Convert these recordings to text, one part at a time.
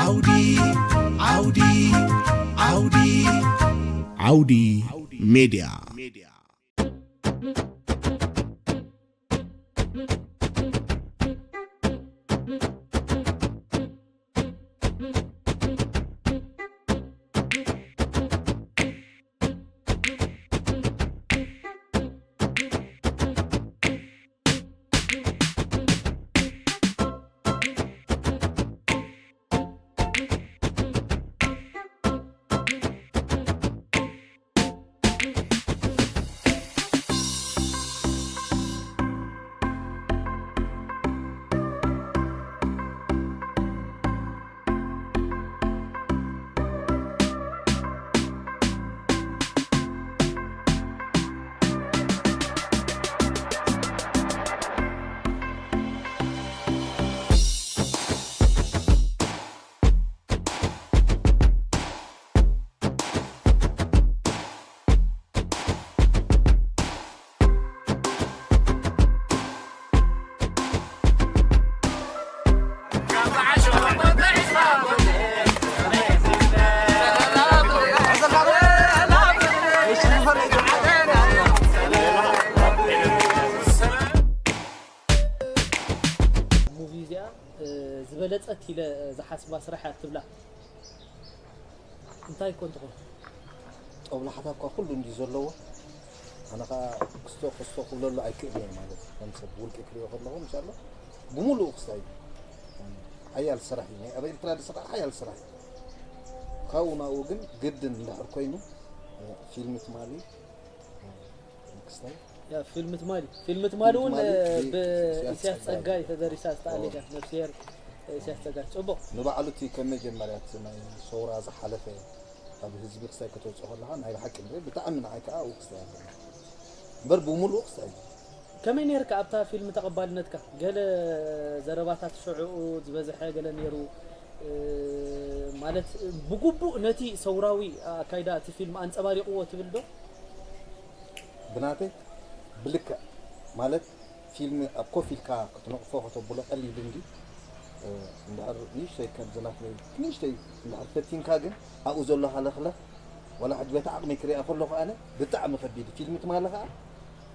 ዓውዲ ዓውዲ ዓውዲ ዓውዲ ሜድያ። ሙቪ እዚኣ ዝበለፀት ኢለ ዝሓስባ ስራሕ እያ ትብላ እንታይ ኮን ትኾን? ጦብላሕታ እኳ ኩሉ እንዲ ዘለዎ ኣነ ከዓ ክስቶ ክስቶ ክብለሉ ኣይክእልን እየ ማለት እዩ። ከም ሰብ ውልቂ ክሪኦ ከለኹ ምሻሎ ብምሉኡ ክስታይ እዩ። ሓያል ስራሕ እዩ። ናይ ኣብ ኤርትራ ዝስራሕ ሓያል ስራሕ እዩ። ካብኡ ናብኡ ግን ግድን እንድሕር ኮይኑ ፊልም ትማሊ ክስታይ ያ ፊልም ትማሊ ፊልም ትማሊ እውን ብኢሳያስ ጸጋይ ተደሪሳ ዝተኣለያ ነፍስሄር ኢሳያስ ጸጋይ ጽቡቕ። ንባዕሉ እቲ ከም መጀመርያ እቲ ናይ ሰውራ ዝሓለፈ ኣብ ህዝቢ ክስታይ ከተውፅኦ ከለካ ናይ ብሓቂ ንርኢ ብጣዕሚ ንዓይ ከዓ ኣብኡ ክስታይ ኣለኒ እምበር ብምሉኡ ክስታይ ከመይ ነይርካ ኣብታ ፊልም ተቐባልነትካ? ገለ ዘረባታት ሽዕኡ ዝበዝሐ ገለ ነይሩ ማለት ብግቡእ ነቲ ሰውራዊ ኣካይዳ እቲ ፊልም ኣንጸባሪቕዎ ትብል ዶ? ብናተይ ብልክዕ ማለት ፊልም ኣብ ኮፍ ኢልካ ክትነቕፎ ከተብሎ ቀሊል እንዲ እንድሕር ንእሽተይ ከምዚ ናትለይ ንእሽተይ እንድሕር ፈቲንካ ግን ኣብኡ ዘሎ ሃለኽለኽ ዋላ ሕጂ በቲ ዓቕመይ ክሪኣ ከለኹ ኣነ ብጣዕሚ ከቢድ ፊልም ትማሊ ከዓ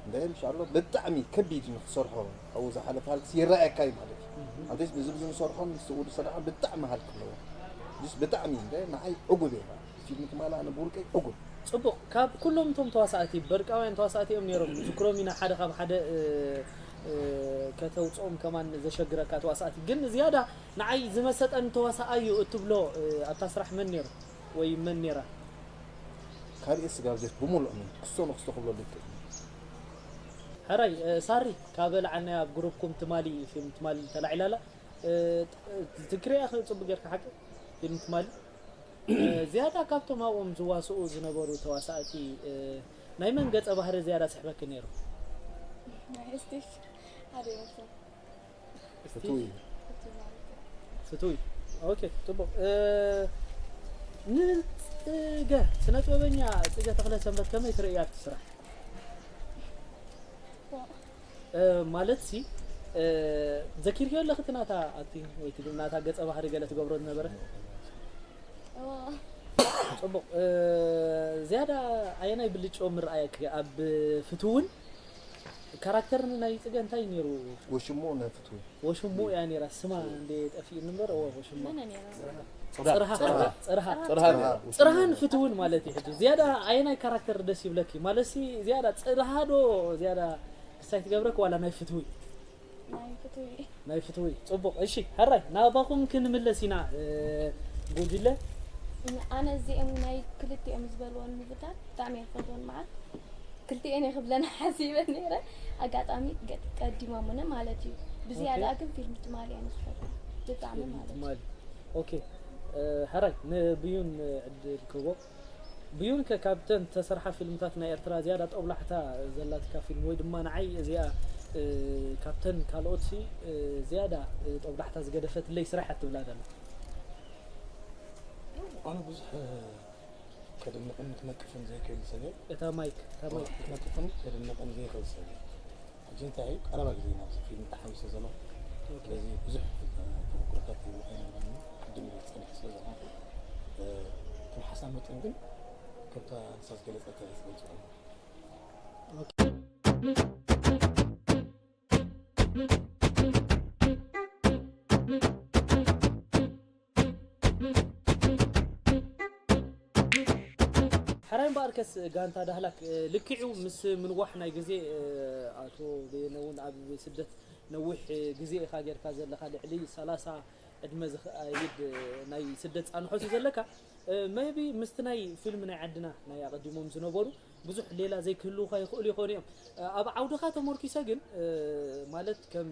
እንደ ምሻሎ ብጣዕሚ ከቢድ ንክሰርሖ ኣብኡ ዝሓለፈ ሃልክስ ይረኣየካ እዩ ማለት እዩ። ኣንተስ ብዚ ብዚ ንሰርሖን ንስኡ ዝሰርሖን ብጣዕሚ ሃልክ ኣለዎ። ብጣዕሚ እንደ ንዓይ ዕጉብ እየ። ፊልም ትማሊ ኣነ ብውልቀይ ዕጉብ። ጽቡቕ ካብ ኩሎም እቶም ተዋሳእቲ በርቃውያን ተዋሳእቲ እዮም ነይሮም ዝክሮም ኢና ሓደ ካብ ሓደ ከተውፅኦም ከማን ዘሸግረካ ተዋሳእቲ ግን ዝያዳ ንዓይ ዝመሰጠኒ ተዋሳኣዩ እትብሎ ኣብታ ስራሕ መን ነይሩ ወይ መን ነይራ? ካልኤ ስጋብ ዜት ብምሉእ ምን ክስቶ ንክስቶ ክብሎ ልክእ ሕራይ ሳሪ ካብ በልዓናያ ኣብ ግሩፕኩም ትማሊ ፊልም ትማሊ ተላዒላላ ትክሪያ ጽቡቅ ጌርካ ሓቂ ፊልም ትማሊ ዝያዳ ካብቶም ኣብኦም ዝዋስኡ ዝነበሩ ተዋሳእቲ ናይ መን ገጸ ባህሪ ዝያዳ ስሕበኪ ነይሩ? ናይ ስቲፍ ሓደ ይመስል። ፍቱይ ፍቱይ ማለት እዩ። ፍቱይ ኦኬ ጽቡቅ ንጽገ ስነ ጥበበኛ ጽገ ተክለ ሰንበት ከመይ ትርእያ ኣብቲ ስራሕ? ማለት ሲ ዘኪርክዮ ኣለኺ እቲ ናታ ኣክቲንግ ወይ እቲ ናታ ገጸ ባህሪ ገለ ትገብሮ ዝነበረ? ጽቡቕ ዝያዳ ኣየናይ ብልጭኦ ምርኣየኪ ኣብ ፍትውን ካራክተር ናይ ጽገ እንታይ ነይሩ? ወሽሞ ናይ ፍትዊ ወሽሞ እያ ነይራ ስማ እንደ ጠፊእኒ እምበር እወ ወሽማ ጽርሃ ጽርሃ ጽርሃን ፍትውን ማለት እዩ ሕጂ ዝያዳ ኣየናይ ካራክተር ደስ ይብለኪ ማለትሲ ዝያዳ ጽርሃ ዶ ዝያዳ ክሳይ ትገብረኪ ዋላ ናይ ፍትዊ ናይ ፍትዊ ናይ ፍትዊ ጽቡቕ እሺ ሕራይ ናባኹም ክንምለስ ኢና ጉጅለ ኣነ እዚኦም ናይ ክልቲኦም ዝበልዎን ምፍታት ብጣዕሚ እየ ዝፈትዎን መዓት ክልቲኤን እየ ክብለና ሓሲበ ነይረ ኣጋጣሚ ቀዲሞሙኒ ማለት እዩ ብዝያዳ ግን ፊልም ትማሊ እየ ንዝፈትዎ ብጣዕሚ ማለት እዩ ኦኬ ሕራይ ንብዩን ዕድል ክህቦ ብዩን ከ ካብተን ተሰርሓ ፊልምታት ናይ ኤርትራ ዝያዳ ጦብላሕታ ዘላትካ ፊልም ወይ ድማ ንዓይ እዚኣ ካብተን ካልኦት ዝያዳ ጦብላሕታ ዝገደፈትለይ ስራሕ እያ ትብላ ዘላ ኣነ ብዙሕ ከድንቕን ክነቅፍን ዘይክእል ሰብ እየ እታ ማይክ እታ ማይክ ክትነቅፍን ከድንቕን ዘይክእል ሰብ እየ ሕጂ እንታይ እዩ ቀረባ ግዜ ናብዚ ፊልም ተሓዊሰ ዘሎ ስለዚ ብዙሕ ተመክሮታት ኣይነበረኒ ቅድም ኢለ ዝፀንሐ ስለ መጠን ግን ከምታ ንሳ ዝገለጸት እያ ዝገልጽ ኣለኹ። ሕራይ እምበኣርከስ ጋንታ ዳህላክ ልክዑ ምስ ምንዋሕ ናይ ግዜ ኣቶ በየነ እውን ኣብ ስደት ነዊሕ ግዜ ኢኻ ጌርካ ዘለኻ ልዕሊ ሰላሳ ዕድመ ዝኸይድ ናይ ስደት ፃንሖት እዩ ዘለካ። maybe ምስቲ ናይ ፊልም ናይ ዓድና ናይ ኣቐዲሞም ዝነበሩ ብዙሕ ሌላ ዘይክህልውኻ ይኽእሉ ይኾኑ እዮም። ኣብ ዓውድኻ ተመርኪሰ ግን ማለት ከም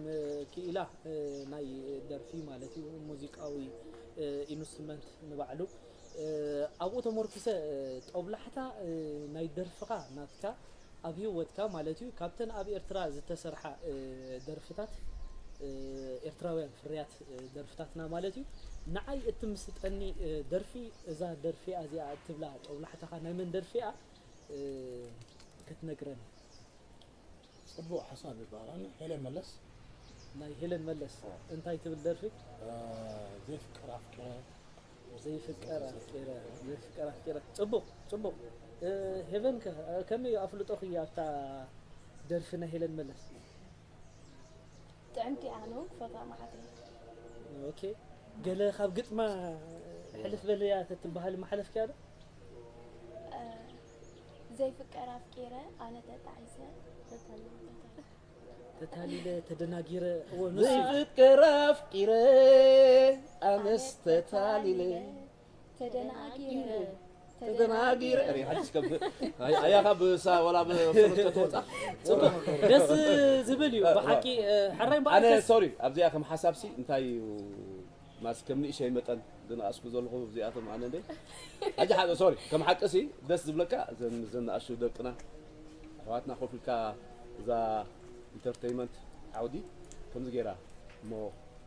ክኢላ ናይ ደርፊ ማለት እዩ ሙዚቃዊ ኢንስትሩመንት ንባዕሉ ኣብኡ ተመርኪሰ ጦብላሕታ ናይ ደርፍኻ ናትካ ኣብ ህይወትካ ማለት እዩ ካብተን ኣብ ኤርትራ ዝተሰርሓ ደርፍታት ኤርትራውያን ፍርያት ደርፍታትና ማለት እዩ ንዓይ እትምስጠኒ ደርፊ እዛ ደርፊ እዚኣ እትብላ ጦብላሕታኻ ናይ መን ደርፊ እያ ክትነግረኒ ጽቡቕ ሓሳብ ይበሃል። ኣነ ሄለን መለስ ናይ ሄለን መለስ እንታይ ትብል ደርፊ ዘይፍቅር ኣፍቅረ ዘይፍቀር ኣፍቂረ ዘይፍቀር ኣፍቂረ ጽቡቕ ጽቡቕ ሄቨን ከ ከመይ ኣፍልጦኺ ኣብታ ደርፊ ናይ ሄለን መለስ ጥዕምቲ ኣነ ክፈትዋ መዓት እየ ኦኬ ገለ ካብ ግጥማ ሕልፍ በለያ ተትበሃል መሓለፍኪያ ዶ ዘይፍቀር ኣፍቂረ ኣነ ተጣዒሰ ተታሊለ ተደናጊረ እወ ንሱ እዩ። ዘይፍቅር ኣፍቂረ ኣነስ ተታሊለ ተደናጊረ ተደናጊረ ሪ ሓዲስ ከም ኣያ ካብ ሳ ወላ ብፍርቀት ወጻ ጽቡቕ ደስ ዝብል እዩ ብሓቂ ሕራይ ኣነ በኣርከስ ሶሪ ኣብዚኣ ከም ሓሳብሲ እንታይ እዩ ማስ ከም ንእሸይ መጠን ዝነኣስኩ ዘለኹ እዚኣቶም ኣነ እንደ ሕጂ ሓደ ሶሪ ከም ሓቂ ሲ ደስ ዝብለካ እዘን እዘን ንኣሽቱ ደቅና ኣሕዋትና ኮፍ ኢልካ እዛ ኢንተርቴይመንት ዓውዲ ከምዚ ገይራ እሞ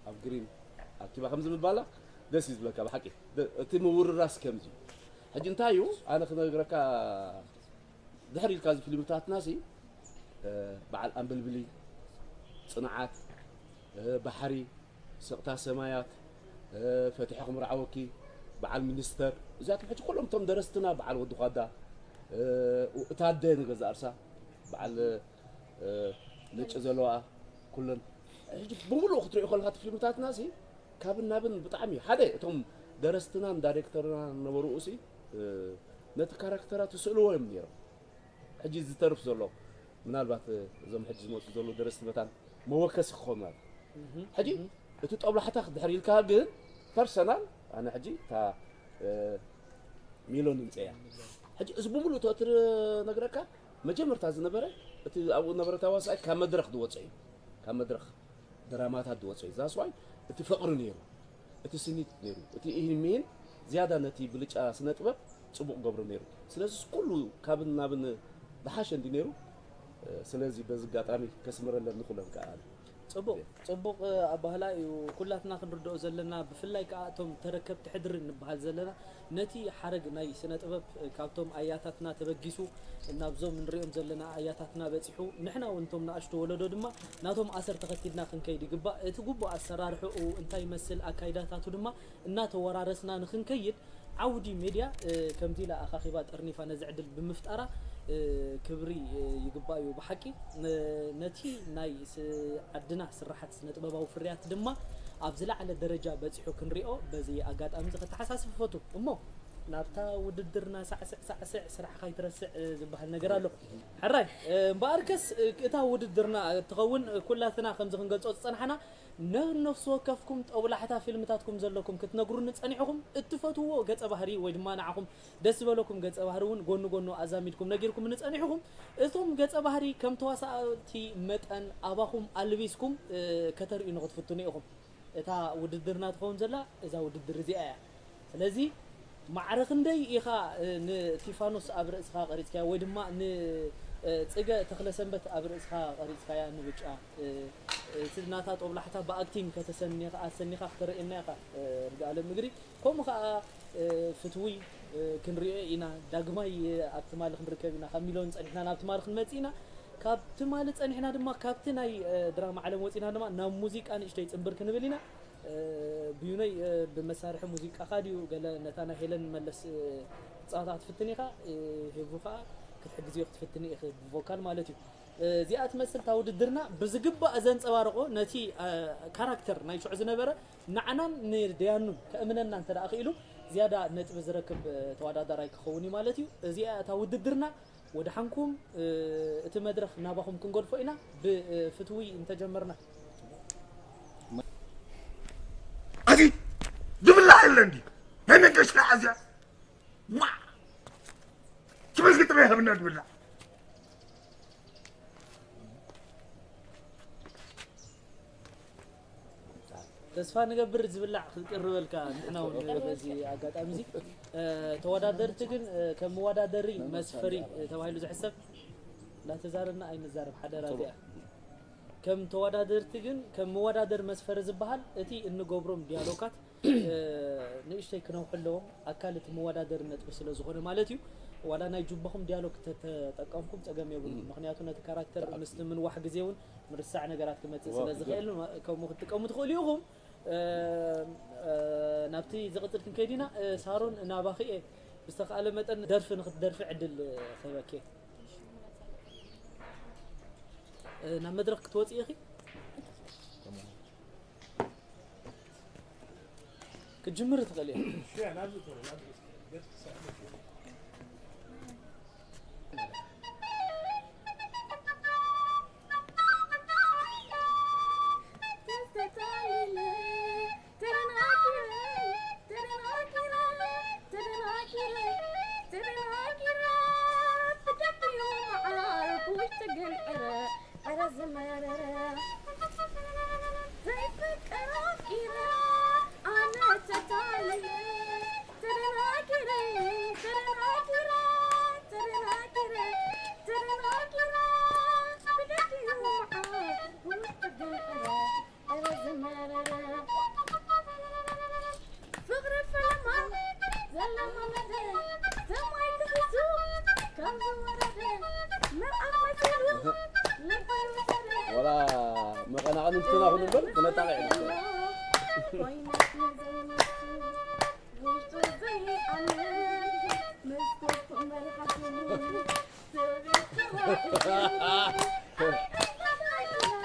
ኣብ ግሪን ኣኪባ ከምዚ ምባላ ደስ እዩ ዝብለካ ብሓቂ ደ- እቲ ምውርራስ ከምዚ እዩ። ሕጂ እንታይ እዩ ኣነ ክነግረካ ድሕሪ ኢልካ እዚ ፊልምታትና ሲ እ፣ በዓል ኣንበልብሊ፣ ጽንዓት፣ እ፣ ባሕሪ፣ ስቕታ ሰማያት፣ እ፣ ፈቲሐ ክምርዓወኪ፣ በዓል ሚኒስተር እዚኣቶም ሕጂ ኩሎም እቶም ደረስትና በዓል ወዲ ኳዳ እ፣ እታ ኣደ ንገዛ እርሳ በዓል እ፣ ነጭ ዘለዋ ኩለን ሕጂ ብምሉእ ክትሪኦ ከለካ እቲ ፊልምታትና ሲ ካብን ናብን ብጣዕሚ ሓደ እቶም ደረስትናን ዳይሬክተርና ነበሩ ሲ እ፣ ነቲ ካራክተራት ይስእልዎ እዮም ነይሮም ሕጂ ዝተርፍ ዘሎ ምናልባት እዞም ሕጂ ዝመፁ ዘለዉ ደረስቲ መታን መወከሲ ክኾኑ ማለት ሕጂ እቲ ጠብላሕታ ክድሕር ኢልካ ግን ፐርሰናል ኣነ ሕጂ እታ ሚሎ ንምፀያ ሕጂ እዚ ብምሉእ እቲ ነግረካ መጀመርታ ዝነበረ እቲ ኣብኡ ነበረ ተዋሳኢ ካብ መድረክ ዝወፀ እዩ ካብ መድረክ ድራማታት ዝወፀ እዩ ዛስዋይ እቲ ፍቅሪ ነይሩ እቲ ስኒት ነይሩ እቲ ኢህን ሚህን ዝያዳ ነቲ ብልጫ ስነ ጥበብ ፅቡቅ ገብሮ ነይሩ ስለዚ ኩሉ ካብን ናብን ዝሓሸ እንዲ ነይሩ ስለዚ በዚ ኣጋጣሚ ከስምረለን ንኩለን ከዓ ፅቡቅ ፅቡቅ ኣባህላ እዩ ኩላትና ክንርድኦ ዘለና ብፍላይ ከዓ እቶም ተረከብቲ ሕድሪ ንበሃል ዘለና ነቲ ሓረግ ናይ ስነ ጥበብ ካብቶም ኣያታትና ተበጊሱ ናብዞም ንሪኦም ዘለና ኣያታትና በፂሑ ንሕና እውን እቶም ንኣሽቱ ወለዶ ድማ ናቶም ኣሰር ተኸቲልና ክንከይድ ይግባእ እቲ ጉቡእ ኣሰራርሕኡ እንታይ ይመስል ኣካይዳታቱ ድማ እናተወራረስና ንክንከይድ ዓውዲ ሜድያ ከምዚ ኢላ ኣኻኺባ ጠርኒፋ ነዚ ዕድል ብምፍጣራ ክብሪ ይግባእ እዩ ብሓቂ ነቲ ናይ ዓድና ስራሓት ስነ ጥበባዊ ፍርያት ድማ ኣብ ዝለዓለ ደረጃ በፂሑ ክንሪኦ በዚ ኣጋጣሚ እዚ ከተሓሳስብ ፈቱ እሞ ናብታ ውድድርና ሳዕስዕ ሳዕስዕ ስራሕኻ ይትረስዕ ዝበሃል ነገር ኣሎ ሕራይ እምበኣርከስ እታ ውድድርና ትኸውን ኩላትና ከምዚ ክንገልፆ ዝፀናሕና ነብነፍሲ ወከፍኩም ጠውላሕታ ፊልምታትኩም ዘለኩም ክትነግሩኒ ጸኒሕኹም እትፈትውዎ ገጸ ባህሪ ወይ ድማ ንዓኹም ደስ ዝበለኩም ገጸ ባህሪ እውን ጎኒ ጎኑ ኣዛሚድኩም ነጊርኩምኒ ጸኒሕኹም እቶም ገጸ ባህሪ ከም ተዋሳእቲ መጠን ኣባኹም ኣልቢስኩም ከተርእዩ ንክትፍትኑ ኢኹም እታ ውድድርና ትኸውን ዘላ እዛ ውድድር እዚኣ እያ ስለዚ ማዕረ ክንደይ ኢኻ ንቲፋኖስ ኣብ ርእስኻ ቀሪጽካያ ወይ ድማ ንጽገ ተኽለሰንበት ኣብ ርእስኻ ቀሪጽካያ ንብጫ እቲ ናታ ጦብላሕታ ብኣክቲንግ ከተሰኒኻ ኣሰኒኻ ክተርእየና ኢኻ ርግኣለ ምግሪ ከምኡ ከዓ ፍትዊ ክንሪኦ ኢና ዳግማይ ኣብ ትማሊ ክንርከብ ኢና ካብ ሚሊዮን ፀኒሕና ናብ ትማሊ ክንመፅእ ኢና ካብ ትማሊ ፀኒሕና ድማ ካብቲ ናይ ድራማ ዓለም ወፂና ድማ ናብ ሙዚቃ ንእሽተይ ፅንብር ክንብል ኢና ብዩነይ ብመሳርሒ ሙዚቃኻ ድዩ ገለ ነታ ናይ ሄለን መለስ ክትጻወታ ክትፍትን ኢኻ? ሄቡ ከኣ ክትሕግዝዮ ክትፍትን ኢኺ ብቮካል ማለት እዩ። እዚኣ ትመስል እታ ውድድርና ብዝግባእ ዘንጸባርቖ ነቲ ካራክተር ናይ ሽዑ ዝነበረ ንዓናን ንደያኑን ከእምነና እንተ ደኣ ክኢሉ ዝያዳ ነጥቢ ዝረክብ ተወዳዳራይ ክኸውን እዩ ማለት እዩ። እዚኣ እታ ውድድርና ወደሓንኩም እቲ መድረኽ ናባኹም ክንገድፎ ኢና ብፍትዊ እንተጀመርና። ኣቲ ዝብላዕ የለ እንዲ ናይ መገሻ ኣዝያ ዋ ትበዝጊ ጥበ ይሃብና ዝብላዕ ተስፋ ንገብር ዝብላዕ ክትቅርበልካ ንሕና እውን በዚ ኣጋጣሚ እዚ ተወዳደርቲ ግን ከም መወዳደሪ መስፈሪ ተባሂሉ ዝሕሰብ እንዳተዛረብና ኣይንዛረብ ሓደራ እዚኣ ከም ተወዳደርቲ ግን ከም መወዳደሪ መስፈሪ ዝበሃል እቲ እንገብሮም ዲያሎጋት ንእሽተይ ክነውሑ ኣለዎም ኣካል እቲ መወዳደሪ ነጥቢ ስለ ዝኾነ ማለት እዩ ዋላ ናይ ጁባኹም ዲያሎግ ተጠቀምኩም ፀገም የብሉ ምክንያቱ ነቲ ካራክተር ምስቲ ምንዋሕ ግዜ እውን ምርሳዕ ነገራት ክመፅእ ስለ ዝኽእል ከምኡ ክትጥቀሙ ትኽእሉ ኢኹም ናብቲ ዝቕፅል ክንከይድ ኢና ሳሮን ናባኺ እየ ብዝተኻእለ መጠን ደርፊ ንክትደርፊ ዕድል ክህበኪ እየ ናብ መድረኽ ክትወፂ ኢኺ ክትጅምር ትኽእል እየ ወላ መቐናቕኒ እንትና ኩሉ እምበር ክነጣቕዕ ኢና።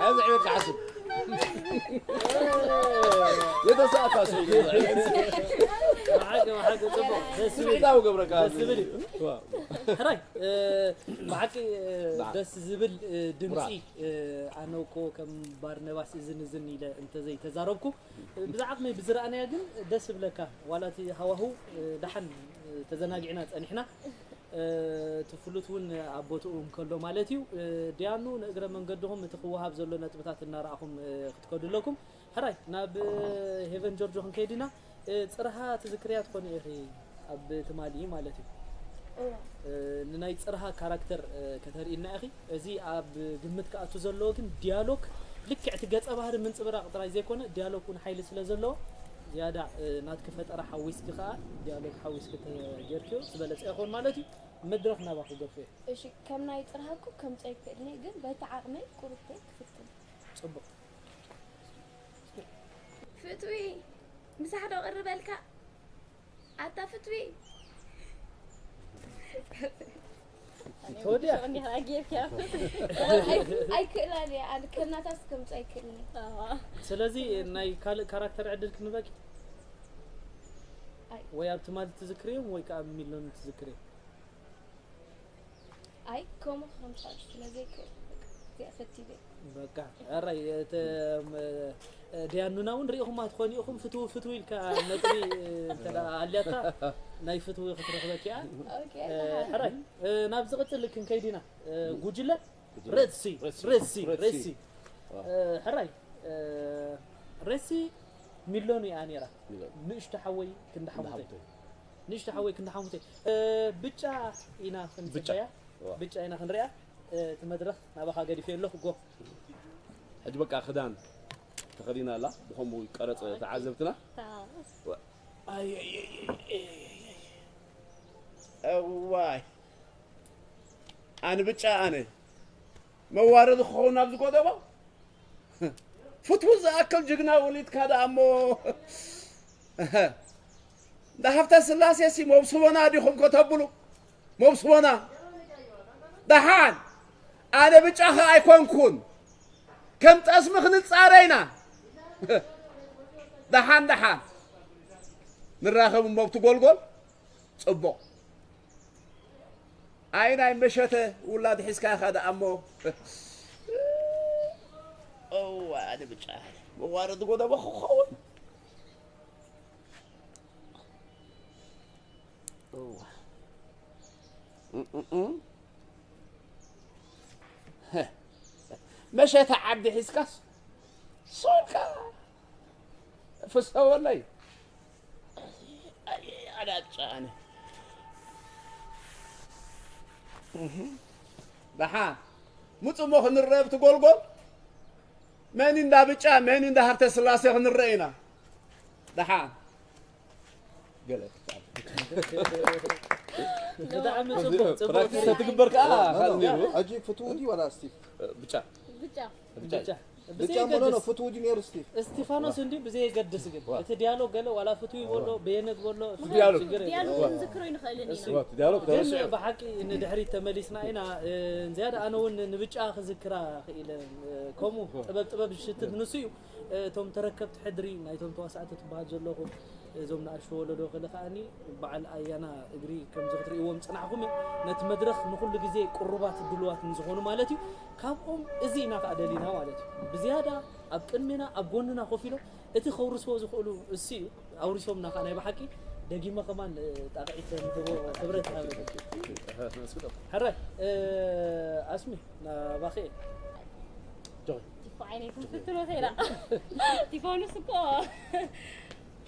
ኣዚ ዕቤት ክሓስብ የተሳእካ ሰው ብሓቂ ብሓቂ ጽቡቕ ደስ ዝብል ስምዒታዊ ገብረካ ደስ ዝብል እዩ ሕራይ ብሓቂ ደስ ዝብል ድምፂ ኣነ እኮ ከም ባርነባስ እዝን እዝን ኢለ እንተዘይተዛረብኩ ብዛዕቕመይ ብዝረኣናዮ ግን ደስ ዝብለካ ዋላ እቲ ሃዋህው ደሓን ተዘናጊዕና ፀኒሕና እቲ ፍሉጥ እውን ኣብ ቦትኡ እንከሎ ማለት እዩ ድያኑ ንእግረ መንገድኹም እቲ ክወሃብ ዘሎ ነጥብታት እናረኣኹም ክትከዱ ኣለኩም ሕራይ ናብ ሄቨን ጆርጆ ክንከይድ ኢና ፅርሃ ትዝክርያ ትኾኒ ኢኺ ኣብ ትማሊ ማለት እዩ ንናይ ፅርሃ ካራክተር ከተርእና ኢኺ እዚ ኣብ ግምት ክኣቱ ዘለዎ ግን ዲያሎግ ልክዕ እቲ ገፀ ባህሪ ምንፅብራቕ ጥራይ ዘይኮነ ዲያሎግ እውን ሓይሊ ስለ ዘለዎ ዝያዳ ናትኪ ፈጠራ ሓዊስኪ ከዓ ዲያሎግ ሓዊስኪ ተጌርክዮ ዝበለፀ ይኸውን ማለት እዩ መድረኽ ናባኺ ገፎ እየ እሺ ከም ናይ ፅርሃ እኮ ከምፀ ይክእልኒ ግን በቲ ዓቕመይ ቁርብተይ ክፍትን ፅቡቕ ፍትዊ ምሳሕ ዶ ቅርበልካ ኣታ ፍትዊ ተወዲያ ኣይክእላን እየ ኣነ ከናታስ ከምፁ ኣይክእልን እየ ስለዚ ናይ ካልእ ካራክተር ዕድል ክንበኪ ወይ ኣብ ትማሊ ትዝክርዮም ወይ ከዓ ኣብ ሚሎን ትዝክርዮም ኣይ ከምኡ ክኾን ይኽእል ስለ ዘይክእል በቃ እዚኣ ፈቲበ በቃ ኣራይ እተ ደያኑና እውን ርኢኹማ ትኾኑ ኢኹም ፍትው ፍትው ኢልካ ነጥቢ እንተ ኣልያታ ናይ ፍትው ክትረኽበኪ እያ ሕራይ ናብ ዝቕፅል ክንከይድ ኢና ጉጅለ ሬድሲ ሬድሲ ሬድሲ ሕራይ ሬድሲ ሚሎኑ እያ ነይራ ንእሽቶ ሓወይ ክንዲ ሓሙተይ ንእሽቶ ሓወይ ክንዲ ሓሙተይ ብጫ ኢና ክንፅበያ ብጫ ኢና ክንሪኣ እቲ መድረኽ ናባኻ ገዲፈ ኣለኹ ጎ ሕጂ በቃ ክዳን ተኸዲና ኣላ ብኸምኡ ይቀረፅ ተዓዘብትና እዋይ ኣነ ብጫ ኣነ መዋረዲ ክኸውን ናብ ዝጎደቦ ፍትው ዝኣክል ጅግና ወሊድካ ደኣ እሞ። እሀ። እንዳ ሃብተ ስላሴ ሲ መብስቦና ዲኹም ከተብሉ? መብስቦና። ደሓን። ኣነ ብጫኻ ኣይኮንኩን። ከም ጠስሚ ክንጻረ ኢና። ደሓን፣ ደሓን። ንራኸብ እሞ ኣብቲ ጎልጎል። ጽቡቕ። ኣይ ናይ መሸተ ውላድ ሒዝካ ኢኻ ደኣ እሞ። እዋ፣ ኣነ ብጫ መዋረዲ ጎደቦ ክኸውን። እዋ። እም፣ እም፣ እም። መሸተ ዓዲ ሒዝካስ ሶልካ ፍሰወለይ። ኣይ፣ ኣዳጫ ኣነ። እህ። ደሓን። ምጹ እሞ ክንረአ ኣብቲ ጎልጎል። መን እንዳ ብጫ፣ መን እንዳ ሃብተ ስላሴ ክንረአ ኢና። ደሓን። ገለ። ብጣዕሚ ጽቡቕ፣ ጽቡቕ ፕራክቲስ ትርኢት። ተትግበር ከኣ ኖ፣ ኖ፣ ካልእ ኖ። ነይሩ። ሕጂ ፍትው ድዩ ዋላ ስቲፍ? ብጫ። ብጫ። ብጫ። ብጫ። ብጫ ብዘየገድስ። እሞ ኖ፣ ኖ፣ ፍትው ድዩ ነይሩ ስቲፍ? እስቲፋኖስ እንዲ ብዘየገድስ ግን፣ ዋ። እቲ ዲያሎግ ገለ ዋላ ፍትው ይበሎ፣ ዋ። በየነግ በሎ፣ ዲያሎግ። ሽግር የለን። ዲያሎግ ዋ። ክንዝክሮ ይንኽእልን እሱ ኢና። ዋ፣ ዲያሎግ ግን ተረሲዑ። ብሓቂ ንድሕሪት ተመሊስና ኢና። እ፣ ዝያዳ ኣነ እውን ንብጫ ክዝክራ ክኢለ። እ፣ ከምኡ ዋ። ጥበብ ጥበብ ዝሽትት ንሱ እዩ። እ፣ እቶም ተረከብቲ ሕድሪ ናይቶም ተዋሳእቲ ትበሃል ዘለኹም፣ እዞም ንኣሽቱ ወለዶ ክለ ከኣኒ በዓል ኣያና እግሪ ከምዚ ክትርእይዎም ዝጸናሕኩም እዩ። ነቲ መድረኽ ንኹሉ ግዜ ቅሩባት ድሉዋት ንዝኾኑ ማለት እዩ። ካብኦም እዚ ኢና ከኣ ደሊና ማለት እዩ። ብዝያዳ ኣብ ቅድሜና ኣብ ጎንና ኮፍ ኢሎም እቲ ከውርስዎ ዝኽእሉ እሱ እዩ። ኣውሪሶምና ከኣ ናይ ብሓቂ ደጊመ ከማን፣ እ፣ ጣቕዒት ንህቦ ክብረት ሃበ። ሕራይ፣ እ፣ ኣስሚ ናባኺ እየ። ጆይ። ቲፎ ዓይነይ ክንፍትኖ ተይላ። ቲፎንስ እኮ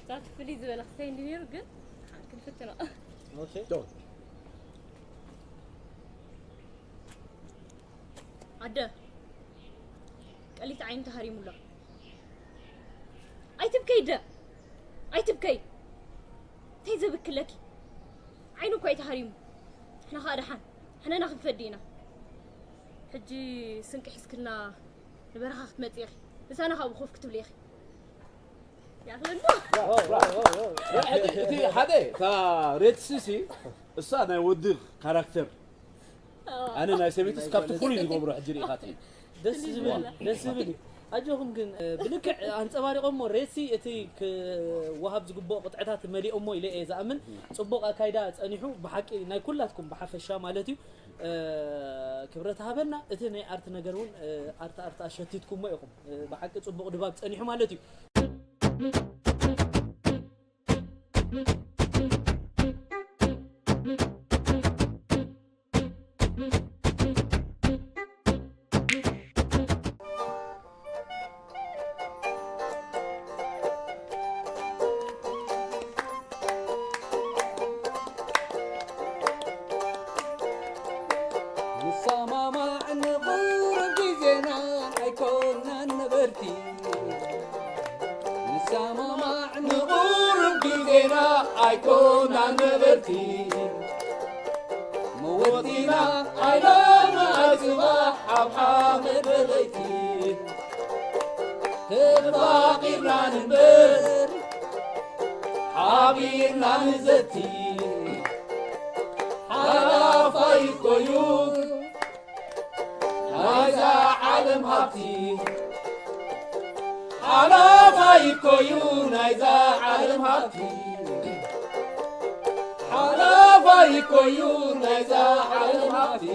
ዛት ፍልይ ዝበለ ክስተይ እንዲ ነይሩ ግን ክንፍትኖ። ኦኬ። ጆይ። ኣደ ቀሊት ዓይኒ ተሃሪሙላ። ኣይትብከይ ደ ኣይትብከይ። እንታይ ዘብክለኪ? ዓይኑ እኮ እዩ ተሃሪሙ። ንሕና ኸኣ ደሓን ሕነና ክንፈዲ ኢና። ሕጂ ስንቂ ሒዝክልና ንበረኻ ክትመጺ ኢኺ። ምሳና ካብኡ ኮፍ ክትብሊ ኢኺ። ይኣኽለና። እቲ፣ እቲ ሓደ፣ እታ ሬድ ሲ ሲ፣ እሳ ናይ ወዲ ካራክተር። ኣዎ። ኣነ ናይ ሰበይትስ ካብቲ ፍሉይ ዝገብሮ ሕጂ ርኢኻትኒ። ደስ ዝብል እዩ፣ ደስ ዝብል እዩ። ኣጆኹም ግን፣ እ፣ ብልክዕ ኣንጸባሪቖሞ ሬድ ሲ እቲ ክወሃብ ዝግብኦ ቅጥዕታት መሊኦሞ ኢለ እየ ዝኣምን። ጽቡቕ ኣካይዳ ጸኒሑ፣ ብሓቂ ናይ ኩላትኩም ብሓፈሻ ማለት እዩ። እ፣ ክብረት ሃበና። እቲ ናይ ኣርት ነገር እውን፣ እ፣ ኣርት ኣርት ኣሸቲትኩሞ ኢኹም። እ፣ ብሓቂ ጽቡቕ ድባብ ጸኒሑ ማለት እዩ። ንሰማማዕ ንቑርብ ግዜና ኣይኮናን ነበርቲ። ንሰማማዕ ንቑርብ ግዜና ኣይኮናን ነበርቲ። መወቲና ኣይሎሚ ኣይጽባሕ ኣብ ሓመድ በለይቲ። ተፋቒርና ንንበር ሓቢርና ንዘቲ። ሓላፋይ እኮ እዩ ናይዛ ዓለም ሃብቲ። ሓላፋይ እኮ እዩ ናይዛ ዓለም ሃብቲ። ሓላፋይ እኮ እዩ ናይዛ ዓለም ሃብቲ።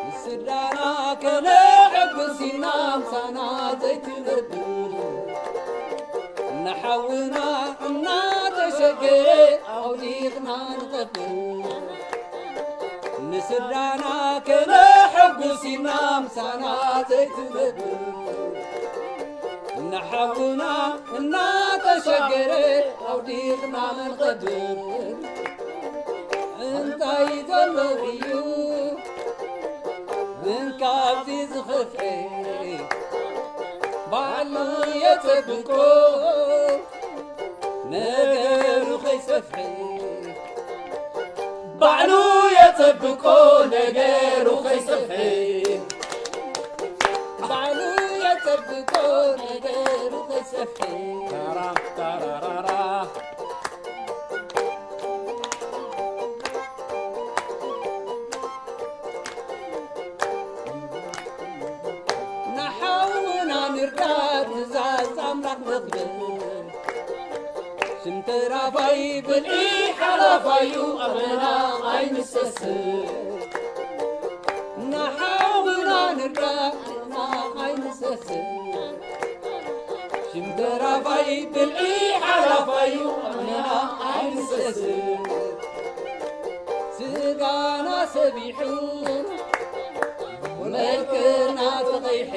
ንስድራና ከነሐጉስ ኢልና ምሳና ዘይትነብር። ንሓውና እናተሸገረ ኣውዲቕና ንቐብር። ንስድራና ከነሐጉስ ኢልና ምሳና ዘይትነብር። ንሓውና እናተሸገረ ኣውዲቕና ንቐብር። እንታይ ዘሎ እዩ ምን ካብዚ ዝኸፍኤ? ባዕሉ የጸብቆ። ነገሩ ከይሰፍሐ ባዕሉ የጸብቆ፣ ነገሩ ከይሰፍሐ ባዕሉ የጸብቆ፣ ነገሩ ከይሰፍሐ። ታራ ታራራራ። ንሓውና ንርዳእ፣ ትእዛዝ ኣምላኽ ነኽብር። ሽም ተራፋይ ብልዒ ሓላፋዩ፣ ኣመና ኣይንሰስን። ንሓውና ንርዳእ፣ ኣመና ኣይንሰስን። ሽም ተራፋይ ብልዒ ሓላፋዩ፣ ኣመና ኣይንሰስን። ስጋና ሰቢሑ፣ መልክና ተቐይሐ፣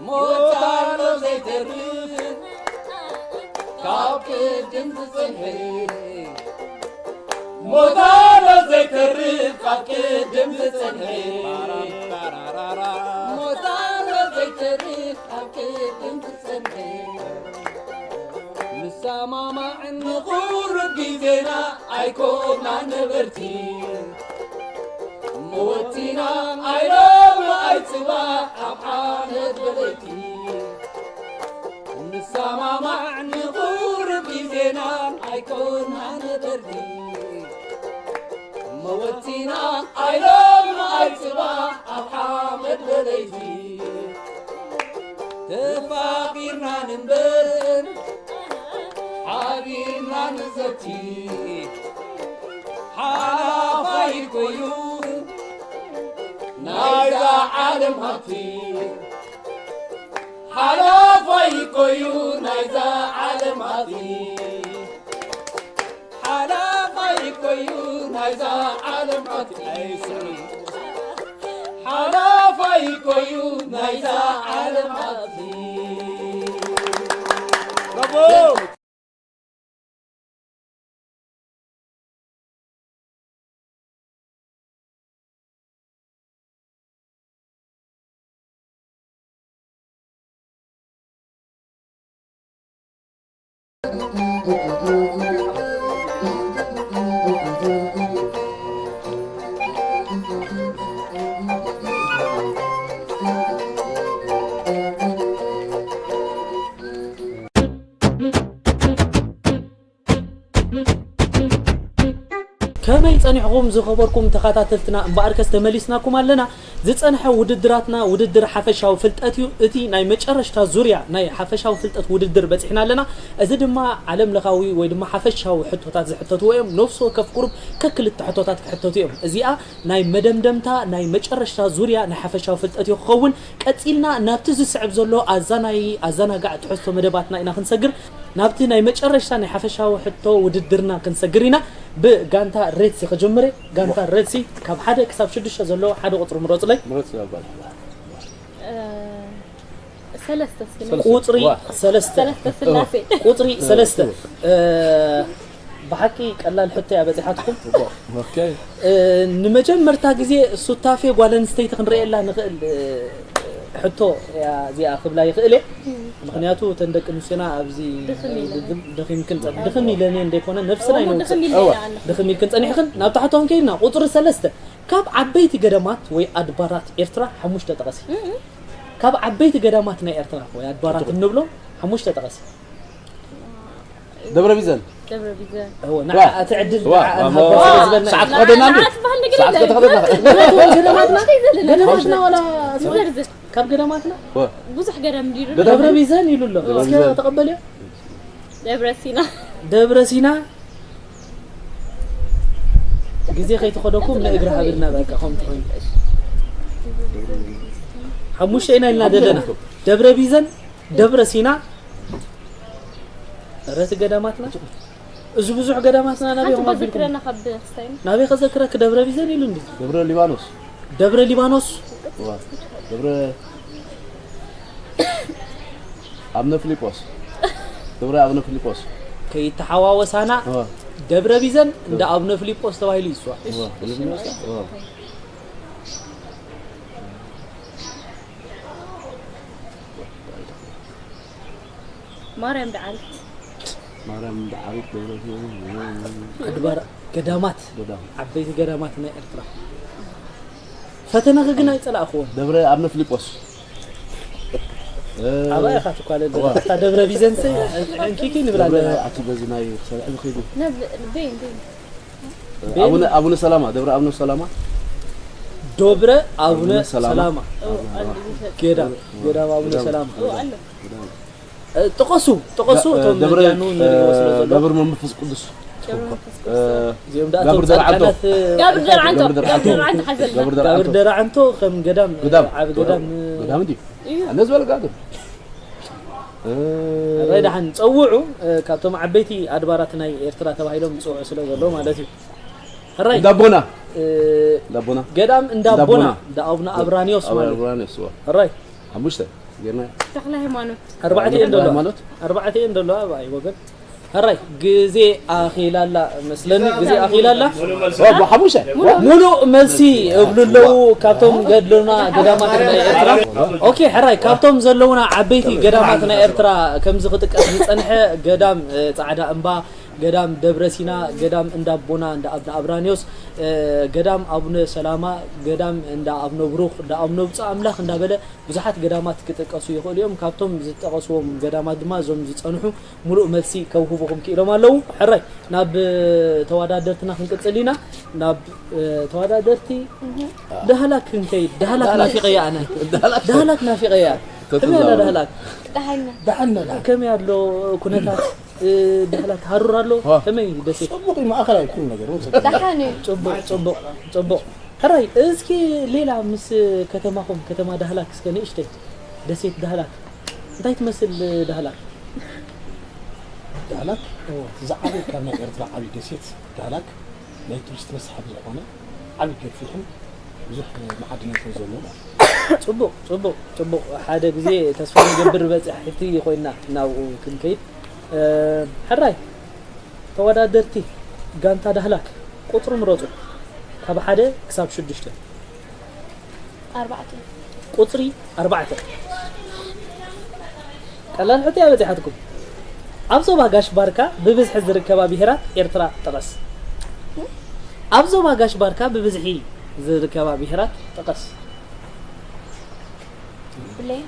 ሞት ኣሎ ዘይተርፍ ካብ ቅድም ዝጸንሐ። ሞት ኣሎ ዘይተርፍ ካብ ቅድም ዝጸንሐ። ሞት ኣሎ ዘይተርፍ ካብ ቅድም ዝጸንሐ። ንሰማማዕ ንቑርብ ግዜና ኣይኮና ነበርቲ። ሞትና ኣይሎም ኣይጽባሕ ኣብ ሓመድ በለይቲ። ንሰማማዕ ንቑርብ ግዜና ኣይኮና ነበርቲ። መወቲና ኣይሎም ኣይጽባሕ ኣብ ሓመድ በለይቲ። ተፋቒርና ንንበር ሓቢርና ንዘቲ። ሓላፋይ ኮዩ ናይዛ ዓለም ሃብቲ። ሓላፋይ ኮዩ ናይዛ ዓለም ሃብቲ። ሓላፋይ ኮዩ ናይዛ ዓለም ሃብቲ። ሓላፋይ ኮዩ ናይዛ ዓለም ሃብቲ። ብራቮ። ከመይ ጸኒሕኹም ዝኸበርኩም ተኸታተልትና? እምበኣርከስ ተመሊስናኩም ኣለና። ዝጸንሐ ውድድራትና ውድድር ሓፈሻዊ ፍልጠት እዩ። እቲ ናይ መጨረሽታ ዙርያ ናይ ሓፈሻዊ ፍልጠት ውድድር በጺሕና ኣለና። እዚ ድማ ዓለም ለኻዊ ወይ ድማ ሓፈሻዊ ሕቶታት ዝሕተትዎ እዮም። ነፍሲ ወከፍ ቁሩብ ከክልተ ሕቶታት ክሕተቱ እዮም። እዚኣ ናይ መደምደምታ ናይ መጨረሽታ ዙርያ ናይ ሓፈሻዊ ፍልጠት እዩ ክኸውን። ቀጺልና ናብቲ ዝስዕብ ዘሎ ኣዛናይ ኣዘናጋዕ ትሕዝቶ መደባትና ኢና ክንሰግር። ናብቲ ናይ መጨረሽታ ናይ ሓፈሻዊ ሕቶ ውድድርና ክንሰግር ኢና። ብጋንታ ሬድሲ ክጅምር እየ። ጋንታ ሬድሲ ካብ ሓደ ክሳብ ሽዱሽተ ዘሎ ሓደ ቁጽሪ ምረጹለይ። ምረጽ ነበር። እ፣ ሰለስተ እስኪ ሰለስተ። ቁጽሪ ዋ። ሰለስተ። ሰለስተ ስላሴ። ቁጽሪ ሰለስተ። እ፣ ብሓቂ ቀላል ሕቶ እያ በጺሓትኩም። ኦኬ። እ፣ ንመጀመርታ ግዜ ሱታፌ ጓል ኣንስተይቲ ክንርእየላ ንኽእል፣ እ፣ ሕቶ እያ እዚኣ ክብላ ይኽእል እየ። ምኽንያቱ እተን ደቂ ኣንስትዮና ኣብዚ ድኽም ኢለን። ውድድር ደኺምክን ጸ-፣ ድኽም ኢለን እየ እንደይኮነ ነፍስና እሞ ይነውጽእ። ድኽም ኢለ እዋ። ኣለኹ። ድኽም ኢልክን ጸኒሕክን ናብታ ሕቶ ክንከይድና ቁጽሪ ሰለስተ ካብ ዓበይቲ ገዳማት ወይ ኣድባራት ኤርትራ ሓሙሽተ ጠቐሲ። ካብ ዓበይቲ ገዳማት ናይ ኤርትራ ወይ ኣድባራት እንብሎም ሓሙሽተ ጠቐሲ። ደብረ ቢዘን። ደብረ ቢዘን። እወ፣ ንዓ ዋ። እቲ ዕድል ዋ፣ ንዓ ማ-፣ ንሃቦ ማ-፣ ስለ ዝበልና። ሰዓት ትኸደና እንዴ? ሰዓት ባህል ነገር ሰዓት የለን። ከተኸደና። ገዳማትና፣ ገዳማትና ዋላ ዘርዝር። ካብ ገዳማትና ዋ። ብዙሕ ገዳም እንዲሩ ገዳም ደብረ ቢዘን ይሉ ኣሎ። ደብረ እስኪ ቢዘን። ተቐበልዮ። ደብረ ሲና። ደብረ ሲና ግዜ ከይተኸደኩም ንእግሪ ሃብልና በቃ ከምቲ ኮይኑ። ሓሙሽተ ኢና ኢልና ዘለና። ደብረ ቢዘን፣ ደብረ ሲና፣ ረት ገዳማትና። እዚ ብዙሕ ገዳማትና ናበይ ሓንቲ ኮም ኣቢልኩም? ከዘክረና ካብ ክስታይና። ናበይ ከዘክረክ ደብረ ቢዘን ኢሉ እንዲ? ደብረ ሊባኖስ። ደብረ ሊባኖስ፣ ዋ። ደብረ ኣብነ ፊሊጶስ። ደብረ ኣብነ ፊሊጶስ። ከይተሓዋወሳና ዋ። ደብረ ቢዘን እንደ ኣብነ ፊሊጶስ ተባሂሉ ይስዋ። ዋ። ዋ። ማርያም ደዓልት። ማርያም ዳዕሪት ደብረ ኣድባር ገዳማት ገዳም ዓበይቲ ገዳማት ናይ ኤርትራ ፈተነኺ ግን ኣይጸላእኽዎን። ደብረ ኣብነ ፊልጶስ ኣባይ ኢኻ ትኳለል ዘለኻ። እታ ደብረ ቢዘንስ ዕንኪኪ ንብል ኣለና። ኣቲ በዚ ናይ ክሰርዕ ዝኸይዱ ናብ ቤን ቤን ኣቡነ ኣቡነ ሰላማ ደብረ ኣቡነ ሰላማ ዶብረ ኣቡነ ኣቡነ ሰላማ። ሰላማ ገዳም ገዳም ኣቡነ ገዳም። ሰላማ ኣሎ እ፣ ጥቐሱ ጥቐሱ ደ- እቶም ደብረ መዲያኑ ንሪኦ ስለ ዘሎ ደብር መንፈስ ቅዱስ ደብረ መንፈስ እ፣ ቅዱስ እዚኦም ደኣ ጋብር እቶም ደርዓንቶ። ጻድቃናት ጋብር ደርዓንቶ ጋብር ደርዓንቶ። ጋብር ደርዓንቶ ሓዘልና ጋብር ጋብር ደርዓንቶ ደርዓንቶ ከም ገዳም ገዳም ዓቢ ገዳም ገዳም እንዲ እዩ ኣነ ዝበለ ጋብር እ፣ ራይ ደሓን ጸውዑ እ፣ ካብቶም ዓበይቲ ኣድባራት ናይ ኤርትራ ተባሂሎም ዝጽውዑ ስለ ዘሎ ማለት እዩ። ሕራይ እንዳቦና እ፣ እንዳቦና ገዳም እንዳቦና እንዳቦና። እንዳ ኣቡነ ኣብራኒዮስ ማለት እዩ። ኣብራኒዮስ ዋ ሕራይ ሓሙሽተ ጌርና ተክለ ሃይማኖት ኣርባዕተ እየን ተክለ ደለዋ ሃይማኖት ኣርባዕተ እየን ደለዋ ኣብ ኣይ ወገን ሕራይ ግዜ ኣኺላላ መስለኒ ግዜ ኣኺላላ ዋ ሓሙሽተ ሙሉእ መልሲ እብሉ ኣለዉ ካብቶም ገድልና ገዳማት ናይ ኤርትራ። ኦኬ ሕራይ ካብቶም ዘለውና ዓበይቲ ገዳማት ናይ ኤርትራ ከምዚ ክጥቀስ ዝጸንሐ ገዳም እ፣ ጻዕዳ እምባ፣ ገዳም ደብረ ሲና፣ ገዳም እንዳ ኣቦና እንዳ ኣብነ ኣብራኒዮስ፣ እ፣ ገዳም ኣቡነ ሰላማ፣ ገዳም እንዳ ኣብነ ብሩኽ፣ እንዳ ኣብነ ብፁዕ ኣምላኽ እንዳበለ ብዙሓት ገዳማት ክጥቀሱ ይኽእሉ እዮም። ካብቶም ዝጠቐስዎም ገዳማት ድማ እዞም ዝጸንሑ ሙሉእ መልሲ ከውህቡኹም ክኢሎም ኣለዉ። ሕራይ ናብ ተወዳደርትና ክንቅጽል ኢና። ናብ እ፣ ተወዳደርቲ ዳህላክ ክንከይድ ዳህላክ ናፊቐያ ኣነ ዳህላክ ናፊቐያ ከመይ ኣላ ዳህላክ ደሓና ደሓን ነዳ ከመይ ኣሎ ኩነታት እ፣ ዳህላክ ሃሩር ኣሎ ከመይ ደሴት ጽቡቕ እዩ ማእኸላይ ኩሉ ነገር እውን ጽቡቕ ደሓን እዩ ጽቡቕ ጽቡቕ ጽቡቕ ሕራይ እስኪ ሌላ ምስ ከተማኹም ከተማ ዳህላክ እስከ ንእሽተይ ደሴት ዳህላክ እንታይ ትመስል ዳህላክ ዳህላክ ዝዓበየ ካብ ናይ ኤርትራ ዓብዪ ደሴት ዳህላክ ናይ ቱሪስት መስሓቢ ዝኾነ ዓብዪ ገፊሕን ብዙሕ መዓድናትን ዘለዎ ማለት እዩ። ጽቡቕ ጽቡቕ ጽቡቕ ሓደ ግዜ ተስፋ ንገብር በጻሕቲ ኮይና ናብኡ ክንከይድ እ፣ ሕራይ ተወዳደርቲ ጋንታ ዳህላክ ቁጽሪ ምረጹ ካብ ሓደ ክሳብ ሽዱሽተ ኣርባዕተ ቁጽሪ ኣርባዕተ ቀላል ሕቶ እያ በጺሓትኩም ኣብ ዞባ ጋሽ ባርካ ብብዝሒ ዝርከባ ብሄራት ኤርትራ ጥቐስ ኣብ ዞባ ጋሽ ባርካ ብብዝሒ ዝርከባ ብሄራት ጥቐስ ብሌን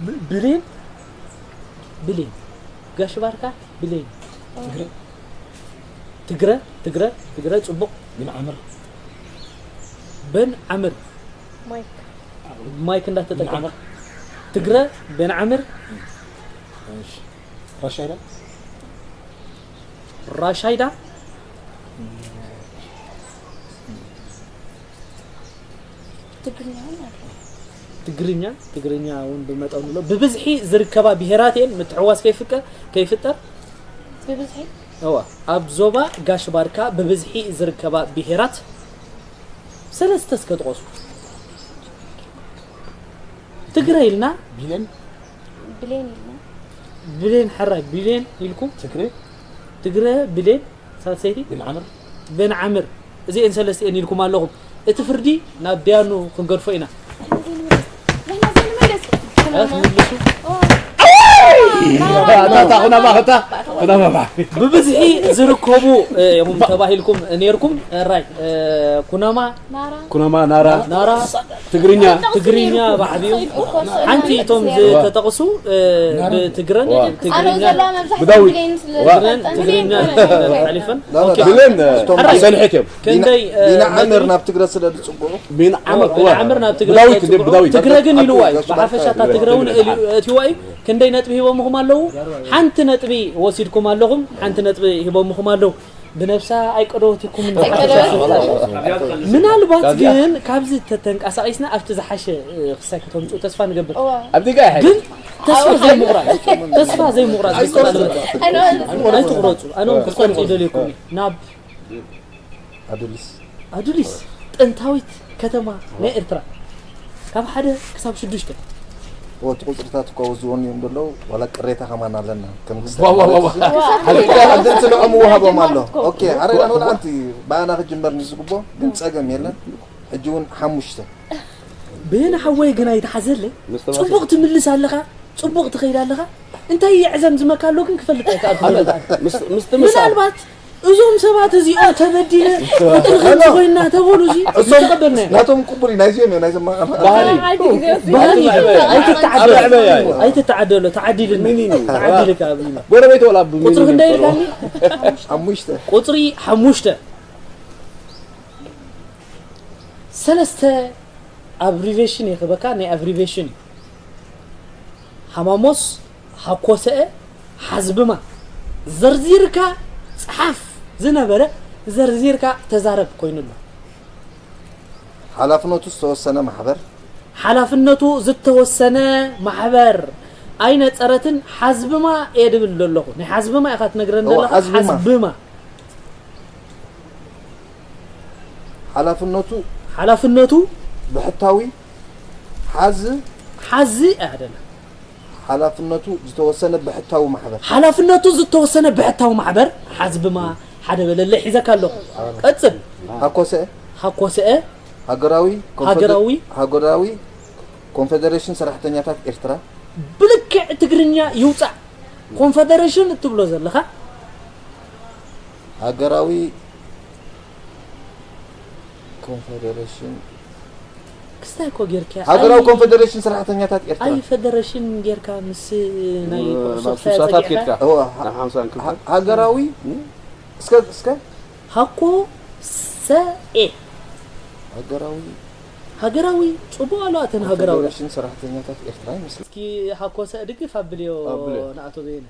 ብ- ብሌን ብሌን ጋሽ ባርካ ብሌን ትግረ ትግረ ትግረ ጽቡቕ ቢን ዓምር በን ዓምር ማይክ ማይክ እንዳተጠቀመ ትግረ በን ዓምር ራሻይዳ ራሻይዳ ትግርኛ እውን ኣሎ ትግርኛ ትግርኛ እውን ብመጠኑ ኣሎ ብብዝሒ ዝርከባ ብሄራት እየን ምትሕዋስ ከይፍቀ ከይፍጠር ብብዝሒ እዋ ኣብ ዞባ ጋሽ ባርካ ብብዝሒ ዝርከባ ብሄራት ሰለስተ እስከ ጥቐሱ ትግረ ኢልና ቢሌን ብሌን ኢልና ብሌን ሕራይ ብሌን ኢልኩም ትግሬ ትግረ ብሌን ሳልሰይቲ ቢን ዓምር ቤን ዓምር እዚኤን ሰለስቲኤን ኢልኩም ኣለኹም እቲ ፍርዲ ናብ ዲያኑ ክንገድፎ ኢና ንሕና ዘይንመልስ ትምልሱ ናታ ኩናማ ከታ ኩናማ ብብዝሒ ዝርከቡ ኢኹም ተባሂልኩም ነይርኩም ራይ ኩናማ ናራ ኩናማ ናራ ናራ ትግርኛ ትግርኛ ባዕቢዩ ሓንቲ እቶም ዝተጠቕሱ ብትግረን ኣነው ትግርኛ ዘለዋ መብዛሕትኡ ብዳዊት። ብሌን ስለ ትግረን ዝፈልጠኒ ትግርኛ ብሌን ሓሊፈን ብሌን ሕራይ። ሰንሒት እዮም ክንደይ ቢና ዓምር ናብ ትግረ ስለ ዝፅውዑ ቢን ዓምር ቢን ዓምር ናብ ትግረ ብዳዊት ትግረ ግን ኢልዋ እዩ ብዳዊት። ብሓፈሻ እታ ትግረ እውን እቲዋ እዩ ክንደይ ነጥቢ ሂቦምኹም ኣለዉ ሓንቲ ነጥቢ ወሲድኩም ኣለኹም ሓንቲ ነጥቢ ሂቦምኹም ኣለዉ ብነብሳ ኣይቀደወትኩም ምናልባት ግን ካብዚ ተተንቀሳቂስና ኣብቲ ዝሓሸ ክሳይ ከተምፅኡ ተስፋ ንገብር ኣብቲ ጋ ግን ተስፋ ዘይምቑራፅ ተስፋ ዘይምቑራፅ ኣይትቑረፁ ኣነ እውን ክቆርፅ ይደልየኩም እዩ ናብ ኣዱሊስ ኣዱሊስ ጥንታዊት ከተማ ናይ ኤርትራ ካብ ሓደ ክሳብ ሽዱሽተ እቲ ቁፅርታት እኳ ወዝወን እዮም ዘለዉ ዋላ ቅሬታ ከማን ኣለና ከም ዋ፣ ዋ፣ ዋ፣ ዋ። ሓልካ ዕድል ስለ ከምኡ ወሃቦም ኣሎ ኦኬ ኣረ ኣነ ሓንቲ ብኣና ክጅመር ንዝግቦ ግን ፀገም የለን ሕጂ እውን ሓሙሽተ ብህን ሓወይ ግን ኣይተሓዘለይ ፅቡቕ ትምልስ ኣለኻ ጽቡቕ ትኸይድ ኣለኻ። እንታይ የዕዘም ዝመካ ኣሎ ግን ክፈልጥ ኣይከኣልኩ። ምስቲ ምሳል ምናልባት እዞም ሰባት እዚኦም ተበዲለ ቁጥሪ ከምዚ ኮይና ተበሉ እዚ እሶም ተቀበልና ኢና። ናቶም ቅቡል እዩ። ናይዚኦም እዮም ናይዞም ባህሪ ባህሪ ኣብ ዕበያ እዩ። ኣይትተዓደሎ ኣብ ዕበያ እዩ። ኣይትተዓደሎ ተዓዲልና ሚኒን እዩ። ተዓዲልካ ኣብዚና ጎረቤት ወላ ብ ቁፅሪ ክንደይ ኢልካኒ? ሓሙሽተ ቁፅሪ ሓሙሽተ ሰለስተ ኣብሪቬሽን የኽበካ ናይ ኣብሪቬሽን እዩ። ሃማሞስ ሃኮሰአ ሓዝብማ ዘርዚርካ ፀሓፍ ዝነበረ ዘርዚርካ ተዛረብ ኮይኑ ኣሎ። ሓላፍነቱ ዝተወሰነ ማሕበር ሓላፍነቱ ዝተወሰነ ማሕበር ኣይነፀረትን ሓዝብማ እየ ድብል ዘለኹ። ናይ ሓዝብማ ኢኻ ትነግረን እወ፣ ዘለኻ። ሓዝብማ። ሓዝብማ ሓላፍነቱ ሓላፍነቱ ብሕታዊ ሓዝ ሓዚ ኣይደለ ሓላፍነቱ ዝተወሰነ ብሕታዊ ማሕበር ሓላፍነቱ ዝተወሰነ ብሕታዊ ማሕበር ሓዝብማ ሓደ በለለይ ሒዘካ ኣለኹ። ቀፅል። ሃኮሰ ሃኮሰአ ሃገራዊ ኮንፈደ- ሃገራዊ ሃገራዊ ኮንፌዴሬሽን ሰራሕተኛታት ኤርትራ ብልክዕ ትግርኛ ይውፃእ። ኮንፈደሬሽን እትብሎ ዘለኻ ሃገራዊ ኮንፌዴሬሽን ክስታይ እኮ ጌርካ ሃገራዊ ኣይ- ኮንፌዴሬሽን ሰራሕተኛታት ኤርትራ ኣይ ፈደረሽን ጌርካ ምስ ናይ ናብ ኩዕሶ ስሳታት ጸጊዕካ ኬድካ እወ፣ ናብ ሓምሳን ክልተ ሃ- ሃገራዊ እስከ እስከ ሃኮ ሰኤ ሃገራዊ ሃገራዊ ጽቡቕ ኣሎ ኣተን ሃገራዊ ኮንፌዴሬሽን ሰራሕተኛታት ኤርትራ ይመስል። እስኪ ሃኮ ሰ ድግፍ ኣብልዮ ኣብልዮ። ንኣቶ በየነ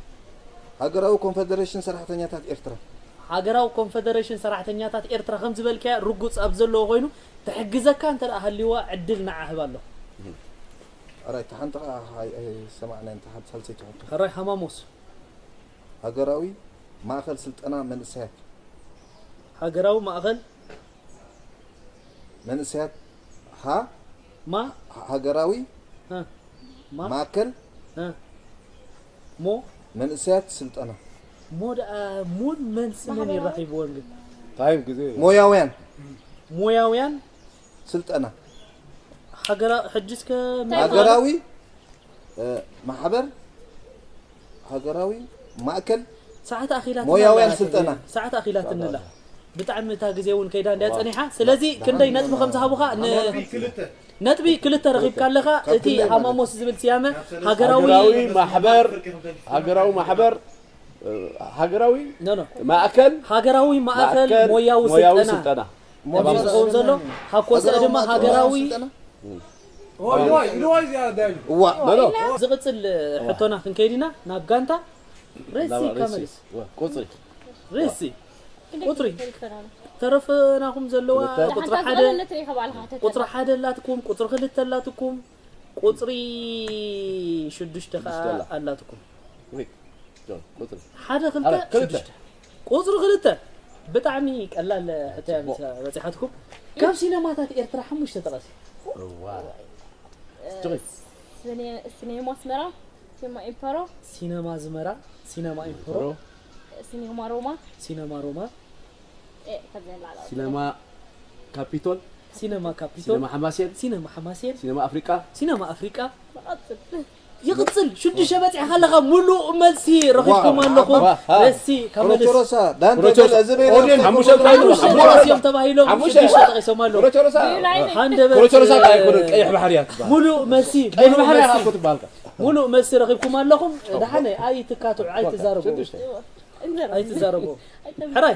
ሃገራዊ ኮንፌዴሬሽን ሰራሕተኛታት ኤርትራ ሃገራዊ ኮንፌዴሬሽን ሰራሕተኛታት ኤርትራ ከም ዝበልካያ ርጉጽ ኣብ ዘለዎ ኮይኑ ትሕግዘካ እንተ ደኣ ሃልይዋ ዕድል ንዓ ህብ ኣለኹ። ኣራይ ሓንቲ ኸዓ ሰማዕና እንተ ሓንቲ ሳልሰይቲ ሕቶ ሕራይ ሃማሞስ ሃገራዊ ማእኸል ስልጠና መንእሰያት ሃገራዊ ማእኸል መንእሰያት ሃ ማ ሃገራዊ እ፣ ማ ማእከል እ፣ ሞ መንእሰያት ስልጠና ሞ ደኣ ሙን መንስ መን ይራኺብዎም ግን ታይም ግዜ ሞያውያን ሞያውያን ስልጠና ሃገራ ሕጂ እስከ ሃገራዊ እ፣ ማሕበር ሃገራዊ ማእከል ሰዓት ኣኺላት ሞያውያን ንላ ስልጠና። ሰዓት ኣኺላት ንላ ብጣዕሚ እታ ግዜ እውን ከይዳ እንድያ ጸኒሓ። ስለዚ ክንደይ ነጥቢ ከም ዝሃቡኻ ን- ነጥቢ ክልተ ረኺብካ ኣለኻ። እቲ ሃማሞስ ዝብል ስያመ ሃገራዊ ሃገራዊ ማሕበር ሃገራዊ ማሕበር እ፣ ሃገራዊ ኖ ኖ ማእከል ሃገራዊ ማእከል ማእከል ሞያዊ ሞያዊ ስልጠና ስልጠና እዩ ዝኸውን ዘሎ። ሃኮሰ ድማ ሃገራዊ እዋ ኖ ኖ ዝቕጽል ሕቶና ክንከይድ ኢና ናብ ጋንታ ሬሲ ላባ ሬሲ ከመልስ ወ፣ ቁጽሪ ሬሲ ቁጽሪ ተረፈናኹም ዘለዋ ክልተ። ቁጽሪ ሓንታ ሓደ ዝቐለለ ትርኢ ካብ ኣልካ ሕተት ቁጽሪ ሓደ ኣላትኩም፣ ቁጽሪ ክልተ ኣላትኩም፣ ቁጽሪ ሽዱሽተ ከዓ ሽዱሽተ ኣላ። ኣላትኩም። ወይ፣ ጆን፣ ቁጽሪ ሓደ ክልተ ሓደ፣ ክልተ። ሽዱሽተ። ቁጽሪ ክልተ ብጣዕሚ ቀላል ሕቶ እያ ጽቡቕ። በፂሓትኩም። ካብ ሲነማታት ኤርትራ ሓሙሽተ ጠቐሲ። እዋ። ስኔ- ሲኔማ ኣስመራ፣ ሲኔማ ኢምፐሮ፣ ሲነማ ዝመራ፣ ሲነማ ኢምፕሮ፣ ሲኔማ ሮማ፣ ሲነማ ሮማ፣ ኤ፣ ከብዘን ላዕላ ሲነማ ካፒቶል፣ ሲነማ ካፒቶል፣ ሲነማ ሓማሴን፣ ሲነማ ሓማሴን፣ ሲነማ ኣፍሪቃ፣ ሲነማ ኣፍሪቃ። መቐጽል ይቕጽል። ሽዱሽተ በፂሕካ ኣለኻ። ሙሉእ መልሲ ረኺብኩም ዋው። ኣለኹም። ዋ፣ ዋ። ሬሲ ካብ መለስ ሮቸሮሳ ዳንተ ሮቸሮሳ። ገለ ዝበለ ኦዴን ሓሙሽተ እንታይ ኢሉ? ሓሙሽተ መለስ እዮም ተባሂሎም ሓሙሽተ። ሽዱሽተ ጠቒሶም ኣለዉ። ሮቸሮሳ። ብዩ ናይ ሃንደበት ሮቸሮሳ እንታይ ኣይኮነን፣ ቀይሕ ባሕርያት ትበሃል። ሙሉእ መልሲ ቀይሕ ሙሉእ ባሕርያት መልሲ እኮ ትበሃል። ሙሉእ መልሲ ረኺብኩም ኣለኹም። ደሓነ ኣይትካትዑ ኣይትዛረቡ ሽዱሽተ። ኣይትዛረቡ። ሕራይ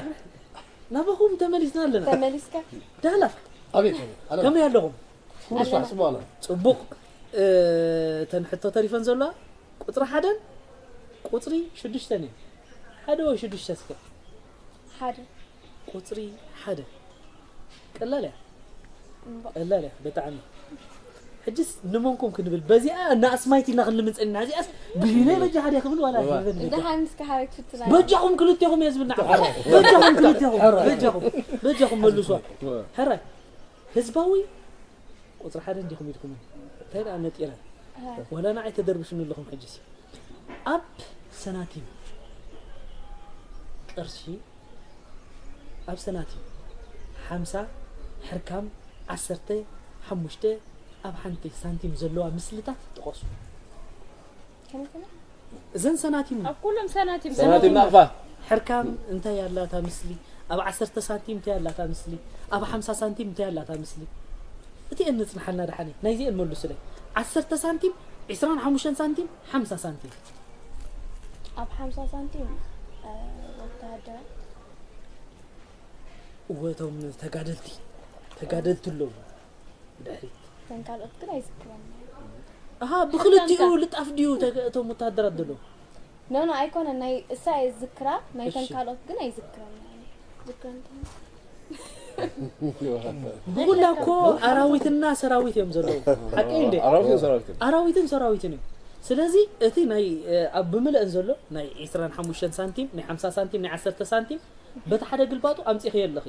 ናባኹም ተመሊስና ኣለና። ተመሊስካ ዳህላ ኣቤት ኣለ ከመይ ኣለኹም? ኩሉ ስራሕ ጽቡቕ ኣለ ጽቡቕ። እ፣ እተን ሕቶ ተሪፈን ዘለዋ ቁጽሪ ሓደን ቁጽሪ ሽዱሽተን እየን። ሓደ ወይ ሽዱሽተ እስከ ሓደ ቁጽሪ ሓደ ቀላል እያ። ቀላል እያ ብጣዕሚ። ሕጅስ ንመንኩም ክንብል በዚኣ እናኣስማይት ኢና ክንልምን ጸኒና። እዚኣስ ብሂነይ በጃ ሓደ ክብል ዋላ ይበል በጃ። ደሓን እስከ ሓደ ክትፍትና በጃኹም ክልቴኹም እየ ዝብል ንዓኹም። በጃኹም ክልቴኹም በጃኹም በጃኹም መልሷ። ሕራይ ህዝባዊ ቁጽሪ ሓደ እንዲኹም ኢልኩም እንታይ ደኣ ነጢረ ወላ ንዓይ ተደርብሽኒ ኣለኹም። ሕጅስ ኣብ ሰናቲም ቅርሺ ኣብ ሰናቲም ሓምሳ ሕርካም ዓሰርተ ሓሙሽተ ኣብ ሓንቲ ሳንቲም ዘለዋ ምስልታት ጥቐሱ። እዘን ሰናቲም ኣብ ኩሎም ሰናቲም ሰናቲም ናቕፋ ሕርካም እንታይ ኣላታ ምስሊ፣ ኣብ ዓሰርተ ሳንቲም እንታይ ኣላታ ምስሊ፣ ኣብ ሓምሳ ሳንቲም እንታይ ኣላታ ምስሊ። እቲኤን ንጽንሓልና ደሓነ ናይዚኤን መልሱለይ። ዓሰርተ ሳንቲም፣ ዕስራን ሓሙሽተን ሳንቲም፣ ሓምሳ ሳንቲም። ኣብ ሓምሳ ሳንቲም እ፣ ወተሃደራት እወ እቶም ተጋደልቲ ተጋደልቲ ኣለዉ ድሕሪት። እተን ካልኦት ግን ኣይዝክሮም። ኣሃ ብክልቲኡ ልጣፍ ድዩ ተገ- እቶም ወተሃደራት ዘለዉ? ኖ ኖ ኣይኮነን። ናይ እሳ እየ ዝዝክራ፣ ናይተን እሺ። ካልኦት ግን ኣይዝክሮም። ዝክረን እንተኾነ ብኹላ እኮ ኣራዊትና ሰራዊት እዮም ዘለዉ። ሓቂ እንዴ? ኣራዊትን ሰራዊትን ኣራዊትን ሰራዊትን እዩ። ስለዚ እቲ ናይ እ፣ ኣብ ብምልእን ዘሎ ናይ ዕስራን ሓሙሽተን ሳንቲም፣ ናይ ሓምሳ ሳንቲም፣ ናይ ዓሰርተ ሳንቲም በቲ ሓደ ግልባጡ ኣምጺኺ ኣለኺ።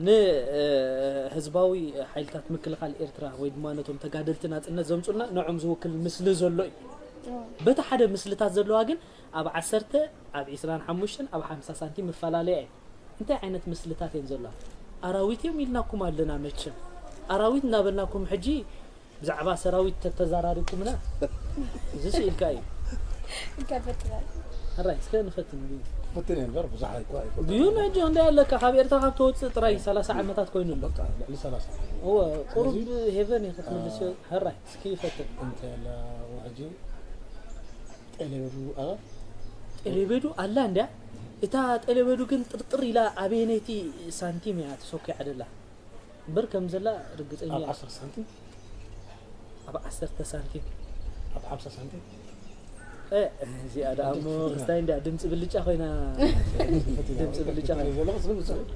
ንህዝባዊ ሓይልታት ምክልኻል ኤርትራ ወይ ድማ ነቶም ተጋደልቲ ናጽነት ዘምጹልና ንዖም ዝውክል ምስሊ ዘሎ እዩ። በቲ ሓደ ምስልታት ዘለዋ ግን ኣብ ዓሰርተ፣ ኣብ ዕስራን ሓሙሽተን፣ ኣብ ሓምሳ ሳንቲም ምፈላለያ እዩ። እንታይ ዓይነት ምስልታት እየን ዘለዋ? ኣራዊት እዮም ኢልናኩም ኣለና። መቸም ኣራዊት እናበልናኩም ሕጂ ብዛዕባ ሰራዊት ተተዛራሪብኩምና እዚ ስኢልካ እዩ። ይከፈትላል። ሕራይ እስከ ንፈትን። ፈትን እየ እምበር ብዙሕ ኣይኮ ኣይፈልጥን። ድዩ ነጆ እንታይ ኣለካ? ካብ ኤርትራ ካብ ተወፅእ ጥራይ ሰላሳ ዓመታት ኮይኑ ኣሎ። በቃ ልዕሊ ሰላሳ። እወ ቁሩብ ሄቨን እዩ ክትምልስ። ሕራይ እስኪ ፈትን። እንታይ ኣላ ወሕጂ ጤሌበዱ ኣላ? ጤሌበዱ ኣላ እንድያ። እታ ጤሌበዱ ግን ጥርጥር ኢላ ኣበየነይቲ ሳንቲም እያ ተሰኪዓ ደላ እምበር ከም ዘላ ርግፀኛ ኣብ እየ። ዓሰርተ ሳንቲም? ኣብ ዓሰርተ ሳንቲም። ኣብ ሓምሳ ሳንቲም? እ፣ እዚኣ ደኣ እሞ ክስታይ እንድያ ድምፂ ብልጫ ኮይና። ድምፂ ብልጫ ኮይና። ዘለኹ ስለ ብዙሕ-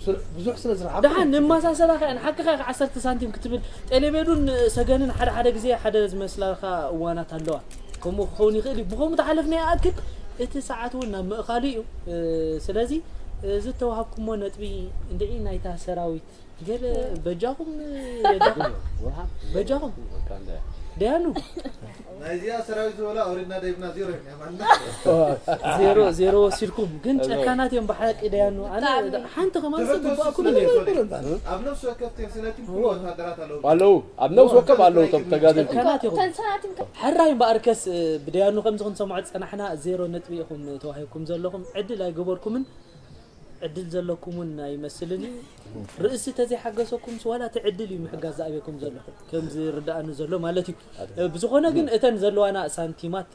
ስለ- ብዙሕ ስለ ዝረሓብ ደሓን ንመሳሰላ ከ ንሓቅኻ ከ ዓሰርተ ሳንቲም ክትብል ጤሌቤዱን ሰገንን ሓደ ሓደ ግዜ ሓደ ዝመስላካ እዋናት ኣለዋ። ከምኡ ክኸውን ይኽእል እዩ። ብኸምኡ ተሓለፍና ይኣክል እቲ ሰዓት እውን ናብ ምእኻሉ እዩ። እ፣ ስለዚ እዚ እተዋሃብኩሞ ነጥቢ እንድዒ ናይታ ሰራዊት ገለ በጃኹም በጃኹም በጃኹም ደያኑ ናይዚኣ ሰራዊት ዝበላ ኣውሪድና ደይብና ዜሮ ኢና ማለት ዜሮ ዜሮ ወሲድኩም ግን ጨካናት እዮም ብሓቂ ደያኑ ኣነ ሓንቲ ከማን ሰብ ግባእኩም ነይሩ ኣብ ነፍሲ ወከፍ ቴክስነቲም ኩሉ ወታደራት ኣለዉ ኣለዉ ኣብ ነፍሲ ወከፍ ኣለዉ እቶም ተጋደልቲ ጨካናት ኢኹም ተንሰናቲም ከ ሕራይ እምበኣርከስ ብደያኑ ከምዚ ክንሰምዖ ዝጸናሕና ዜሮ ነጥቢ ኢኹም ተዋሂብኩም ዘለኹም ዕድል ኣይገበርኩምን ዕድል ዘለኩም እውን ኣይመስልን እዩ። ርእሲ ተዘይሓገሰኩምስ ዋላ እቲ ዕድል እዩ ምሕጋዝ ዝኣበየኩም ዘሎ ከም ዝርዳእኒ ዘሎ ማለት እዩ። ብዝኾነ ግን እተን ዘለዋና ሳንቲማት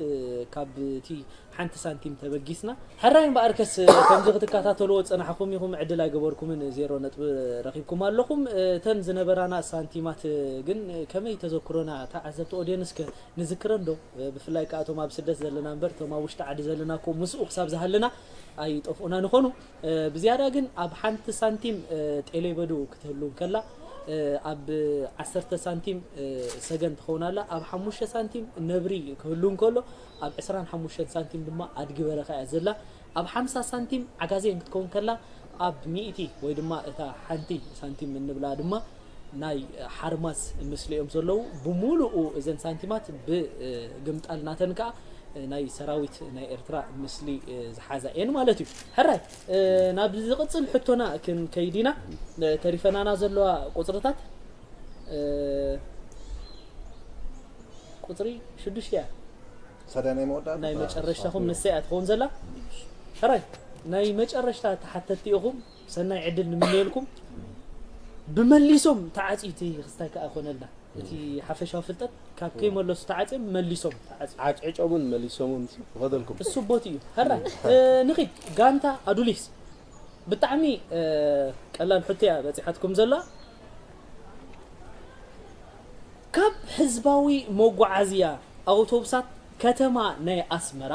ካብ እቲ ሓንቲ ሳንቲም ተበጊስና ሕራይ እምበኣርከስ ከምዚ ክትከታተልዎ ዝጸናሕኩም ኢኹም ዕድል ኣይገበርኩምን ዜሮ ነጥቢ ረኺብኩም ኣለኹም። እተን ዝነበራና ሳንቲማት ግን ከመይ ተዘክሮና ተዓዘብቲ ኦድየንስ ከ ንዝክረን ዶ? ብፍላይ ከኣ እቶም ኣብ ስደት ዘለና እምበር እቶም ኣብ ውሽጢ ዓዲ ዘለና እኮ ምስኡ ክሳብ ዝሃለና ኣይጠፍኡና ንኾኑ። ብዝያዳ ግን ኣብ ሓንቲ ሳንቲም ጤሌበዱ ክትህሉ እንከላ ኣብ ዓሰርተ ሳንቲም ሰገን ትኸውን ኣላ ኣብ ሓሙሽተ ሳንቲም ነብሪ ክህሉ እንከሎ ኣብ ዕስራን ሓሙሽተን ሳንቲም ድማ ኣድጊ በረኻ እያ ዘላ ኣብ ሓምሳ ሳንቲም ዓጋዜን ክትከውን ከላ ኣብ ሚእቲ ወይ ድማ እታ ሓንቲ ሳንቲም እንብላ ድማ ናይ ሓርማዝ ምስሊኦም ዘለዉ ብምሉኡ እዘን ሳንቲማት ብግምጣል ናተን ከዓ ናይ ሰራዊት ናይ ኤርትራ ምስሊ ዝሓዛ እየን ማለት እዩ። ሕራይ ናብ ዝቕፅል ሕቶና ክንከይድ ኢና። ተሪፈናና ዘለዋ ቁፅርታት ቁፅሪ ሽዱሽተ እያ። ሳዳ ናይ መወዳእታ ናይ መጨረሻኹም ንሳ እያ ትኸውን ዘላ። ሕራይ ናይ መጨረሽታ ተሓተትቲ ኢኹም። ሰናይ ዕድል ንምነየልኩም። ብመሊሶም ተዓፅዩ እቲ ክስታይ ከዓ ኮነልና እቲ ሓፈሻዊ ፍልጠት ካብ ከይመለሱ ተዓፅዮም መሊሶም ተዓፅዩ ዓጭዕጮምን መሊሶምን ይኸደልኩም እሱ ቦት እዩ። ሕራይ ንኺድ ጋንታ ኣዱሊስ ብጣዕሚ ቀላል ሕቶ እያ በፂሓትኩም ዘላ። ካብ ህዝባዊ መጓዓዝያ ኣውቶቡሳት ከተማ ናይ ኣስመራ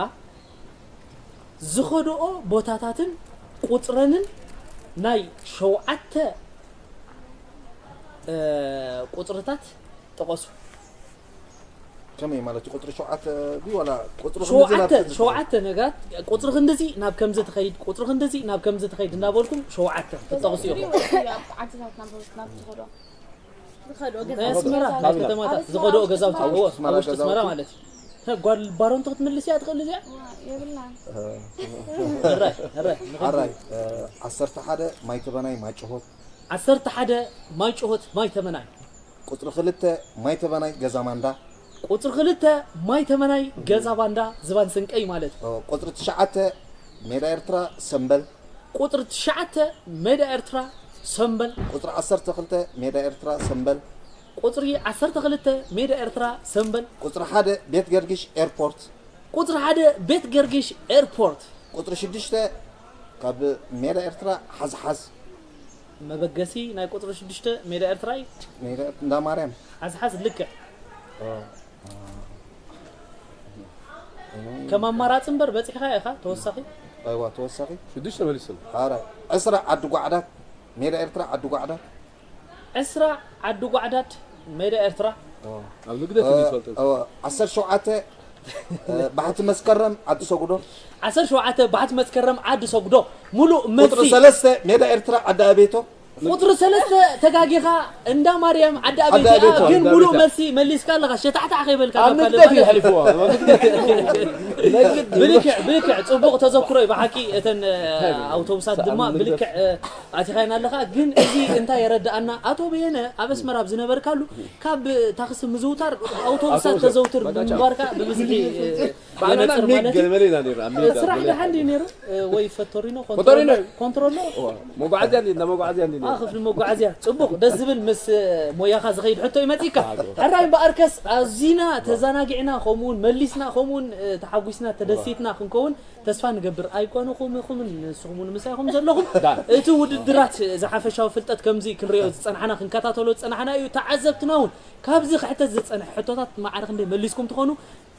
ዝኸድኦ ቦታታትን ቁፅረንን ናይ ሸውዓተ ቁፅርታት ጥቐሱ። ከመይ ማለት እዩ? ቁፅሪ ሸውዓተ ድዩ ዋላ ቁፅሪ ክንድዚ ናብ ሸውዓተ ክንድዚ? ሸውዓተ ነገራት ቁፅሪ ክንድዚ ናብ ከምዚ ትኸይድ ቁፅሪ ክንድዚ ናብ ከምዚ ትኸይድ እንዳበልኩም ሸውዓተ ትጠቕሱ ኢኹም። ኣብ ዓድታት ናብ ናብ ዝኸዶ ዝኸዶ ናይ ኣስመራ ናይ ከተማታት ዝኸድኦ ገዛውቲ ኣብ ውሽጢ ኣስመራ ማለት እዩ። ጓል ባሮንቶ ክትምልስ እያ ትኽእል እዚኣ የብልናን ሕራይ ሕራይ ኣራይ ዓሰርተ ሓደ ማይ ተበናይ ማይ ጭሆት ዓሰርተ ሓደ ማይ ጭሆት ማይ ተመናይ ቁፅሪ ክልተ ማይ ተበናይ ገዛ ማንዳ ቁፅሪ ክልተ ማይ ተመናይ ገዛ ባንዳ ዝባን ስንቀይ ማለት እዩ። ቁፅሪ ትሽዓተ ሜዳ ኤርትራ ሰምበል። ቁፅሪ ትሽዓተ ሜዳ ኤርትራ ሰምበል። ቁፅሪ ዓሰርተ ክልተ ሜዳ ኤርትራ ሰምበል። ቁፅሪ ዓሰርተ ክልተ ሜዳ ኤርትራ ሰምበል። ቁፅሪ ሓደ ቤት ገርጊሽ ኤርፖርት። ቁፅሪ ሓደ ቤት ገርጊሽ ኤርፖርት። ቁፅሪ ሽዱሽተ ካብ ሜዳ ኤርትራ ሓዝሓዝ። መበገሲ ናይ ቁፅሪ ሽዱሽተ ሜዳ ኤርትራ እዩ። ሜዳ እንዳ ማርያም። ሓዝሓዝ ልክዕ። ከም ኣማራፂ እምበር በፂሕካ ኢኻ ተወሳኺ። ኣይዋ ተወሳኺ። ሽዱሽተ መሊሱ። ኣረ ዕስራ ዓዲ ጓዕዳት ሜዳ ኤርትራ ዓዲ ጓዕዳት። ዕስራ ዓዲ ጓዕዳት ሜዳ ኤርትራ። ኣብ ንግደት እዩ ዝፈልጥ። ዓሰርተ ሸውዓተ ባሕቲ መስከረም ዓዲ ሰጉዶ። ዓሰርተ ሸውዓተ ባሕቲ መስከረም ዓዲ ሰጉዶ። ሙሉእ ቁፅሪ መልሲ። ሰለስተ ሜዳ ኤርትራ ዓዲ ኣቤቶ። ቁፅሪ ሰለስተ ተጋጊኻ እንዳ ማርያም ዓዲ ዓዲ ኣቤቶ ኣቤቶ። ግን ዓዲ ሙሉእ ኣቤቶ። መልሲ መሊስካ ኣለኻ። ሸታሕታሕ ከይበልካ ኣብ ናብ ካልእ ንግደት እዩ ማለት። ሓሊፍዎ። ኣብ ንግደት። ነግድ። ብልክዕ ብልክዕ ፅቡቕ ተዘክሮ እዩ ብሓቂ። እተን ኣውቶቡሳት ኣብ ድማ ንግደት። ብልክዕ ኣቲኻይና ኣለኻ። ግን እዚ እንታይ የረድኣና? ኣቶ በየነ ኣብ ኣስመራ ኣብ ዝነበርካሉ ካብ ታክሲ ምዝውታር ኣውቶቡሳት ኣውቶቡሳት። ተዘውትር ባጃጃ። ብምንባርካ ብብዝሒ ባዕልና የነፅር ሚግ ማለት እዩ። ገለመለ ኢና ነይርና፣ ኣብ ሜዳ ስራሕ ገለመለ። ደሓን ድዩ ነይሩ? ወይ ፈቶሪኖ ፎቶሪኖ። ኮንትሮሎ? ኮንትሮሎ? እዋ፣ መጓዓዝያ እንዲ፣ እንዳ መጓዓዝያ እንዲ ነይሩ። ክፍሊ መጓዓዝያ። ፅቡቕ፣ ደስ ዝብል ምስ ሞያኻ ዝኸይድ ሕቶ ይመፅካ። ኣዎ። ሕራይ እምበኣርከስ ኣዚና ተዘናጊዕና፣ ከምኡውን መሊስና፣ ከምኡውን ተሓጒስና፣ ተደሲትና ክንከውን ተስፋ ንገብር። ኣይኮንኹም ኢኹምን ንስኹም እውን ምሳይ ኢኹም ዘለኹም። ዳ። እቲ ውድድራት ዝሓፈሻዊ ፍልጠት ከምዚ ክንሪኦ ዝጸናሕና፣ ክንከታተሎ ዝጸናሕና እዩ። ተዓዘብትና እውን ካብዚ ክሕተት ዝጸንሐ ሕቶታት ማዕረ ክንደይ መሊስኩም ትኾኑ፣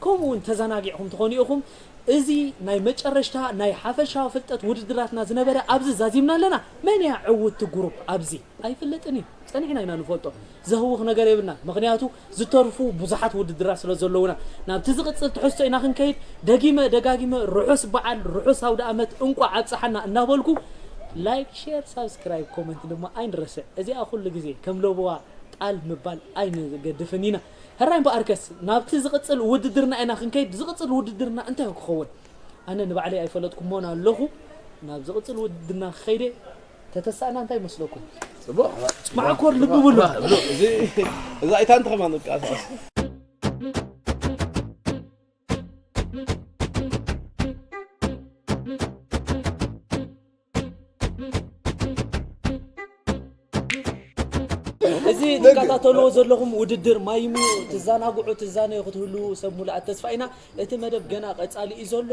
ከምኡ እውን ተዘናጊዕኩም ትኾኑ ኢኹም። እዚ ናይ መጨረሽታ ናይ ሓፈሻዊ ፍልጠት ውድድራትና ዝነበረ ኣብዚ ዛዚምና ኣለና። መን እያ ዕውትቲ ግሩፕ ኣብዚ? ኣይፍለጥን እዩ። ጸኒሕና ኢና ንፈልጦ። ዘህውኽ ነገር የብልና። ምኽንያቱ ዝተርፉ ብዙሓት ውድድራት ስለ ዘለዉና። ናብቲ ዝቕጽል ትሕዝቶ ኢና ክንከይድ። ደጊመ ደጋጊመ ርሑስ በዓል፣ ርሑስ ኣውደ ኣመት፣ እንቋዕ ኣብጽሓና እናበልኩ ላይክ፣ ሼር፣ ሳብስክራይብ፣ ኮመንት ድማ ኣይንረስዕ። እዚኣ ኩሉ ግዜ ከም ለበዋ ጣል ምባል ኣይንገድፍን ኢና። ሕራይ እምበኣርከስ ናብቲ ዝቕጽል ውድድርና ኢና ክንከይድ። ዝቕጽል ውድድርና እንታይ ክኸውን? ኣነ ንባዕለይ ኣይፈለጥኩሞን ኣለኹ። ናብ ዝቕጽል ውድድርና ክኸይደ ተተሳእና እንታይ ይመስለኩም? ጽቡቕ። ማዕኮር ልቢ ብሉ። ዋ፣ ብሉ። እዚ፣ እዛ ኣይታ እንተ ኸማን ንቃሳቀስ። እዚ ትከታተልዎ ዘለኹም ውድድር ማይሙ ትዘናግዑ፣ ትዛነዩ ክትህልዉ ሰብ ሙሉኣት ተስፋ ኢና። እቲ መደብ ገና ቀጻሊ እዩ ዘሎ።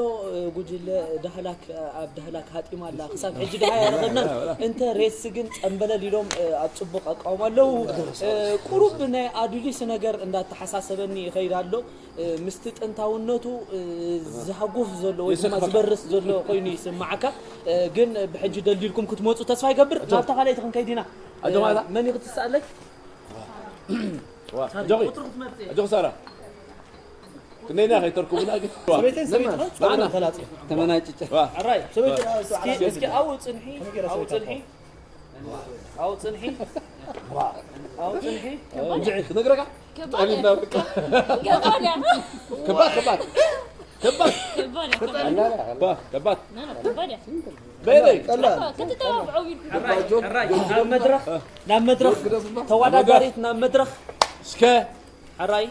ጉጅለ ዳህላክ ኣብ ዳህላክ ሃጢማ ኣላ። ክሳብ ሕጂ ደሃ ኣይረኸብናን። እንተ ሬስ ግን ጸምበለል ኢሎም ኣብ ጽቡቕ ኣቃውማ ኣለዉ። ቁሩብ ናይ ኣዱሊስ ነገር እንዳተሓሳሰበኒ ይኸይድ ኣሎ። ምስቲ ጥንታውነቱ ዝሃጉፍ ዘሎ ወይ ድማ ይስሕቕ። ዝበርስ ዘሎ ኮይኑ ይስምዓካ። ግን ብሕጂ ደልዲልኩም ክትመጹ ተስፋ ይገብር። ናብታ ካልኣይቲ ክንከይድ ኢና። ኣጆኻ። መን እዩ ክትስኣለይ? ዋ፣ ኣጆኺ። ኣጆኺ ሳራ። ክንደይና ከይተርኩቡና ግን። ሰበይተን ሰበይትኻ ንዓና። ተላጽዮ። ተመናጭጨ። ዋ። ሕራይ። ሰበይቲ እስኪ፣ እስኪ ኣብኡ ጽንሒ፣ ኣብኡ ጽንሒ። ኣብኡ ጽንሒ። ኣብኡ ጽንሒ። እንጂ ክነግረካ? ከባድ። ጠሊና በቃ። ከባድ እያ። ከባድ፣ ከባድ። ከባድ። ከባድ እያ። ባ፣ ከባድ። ና፣ ና፣ ከባድ እያ። በይነይ። ቀላል። ክትተባብዖ ኢልኩ። ሕራይ፣ ሕራይ፣ ናብ መድረኽ፣ ናብ መድረኽ። ተወዳዳሪት ናብ መድረኽ። እስከ። ሕራይ፣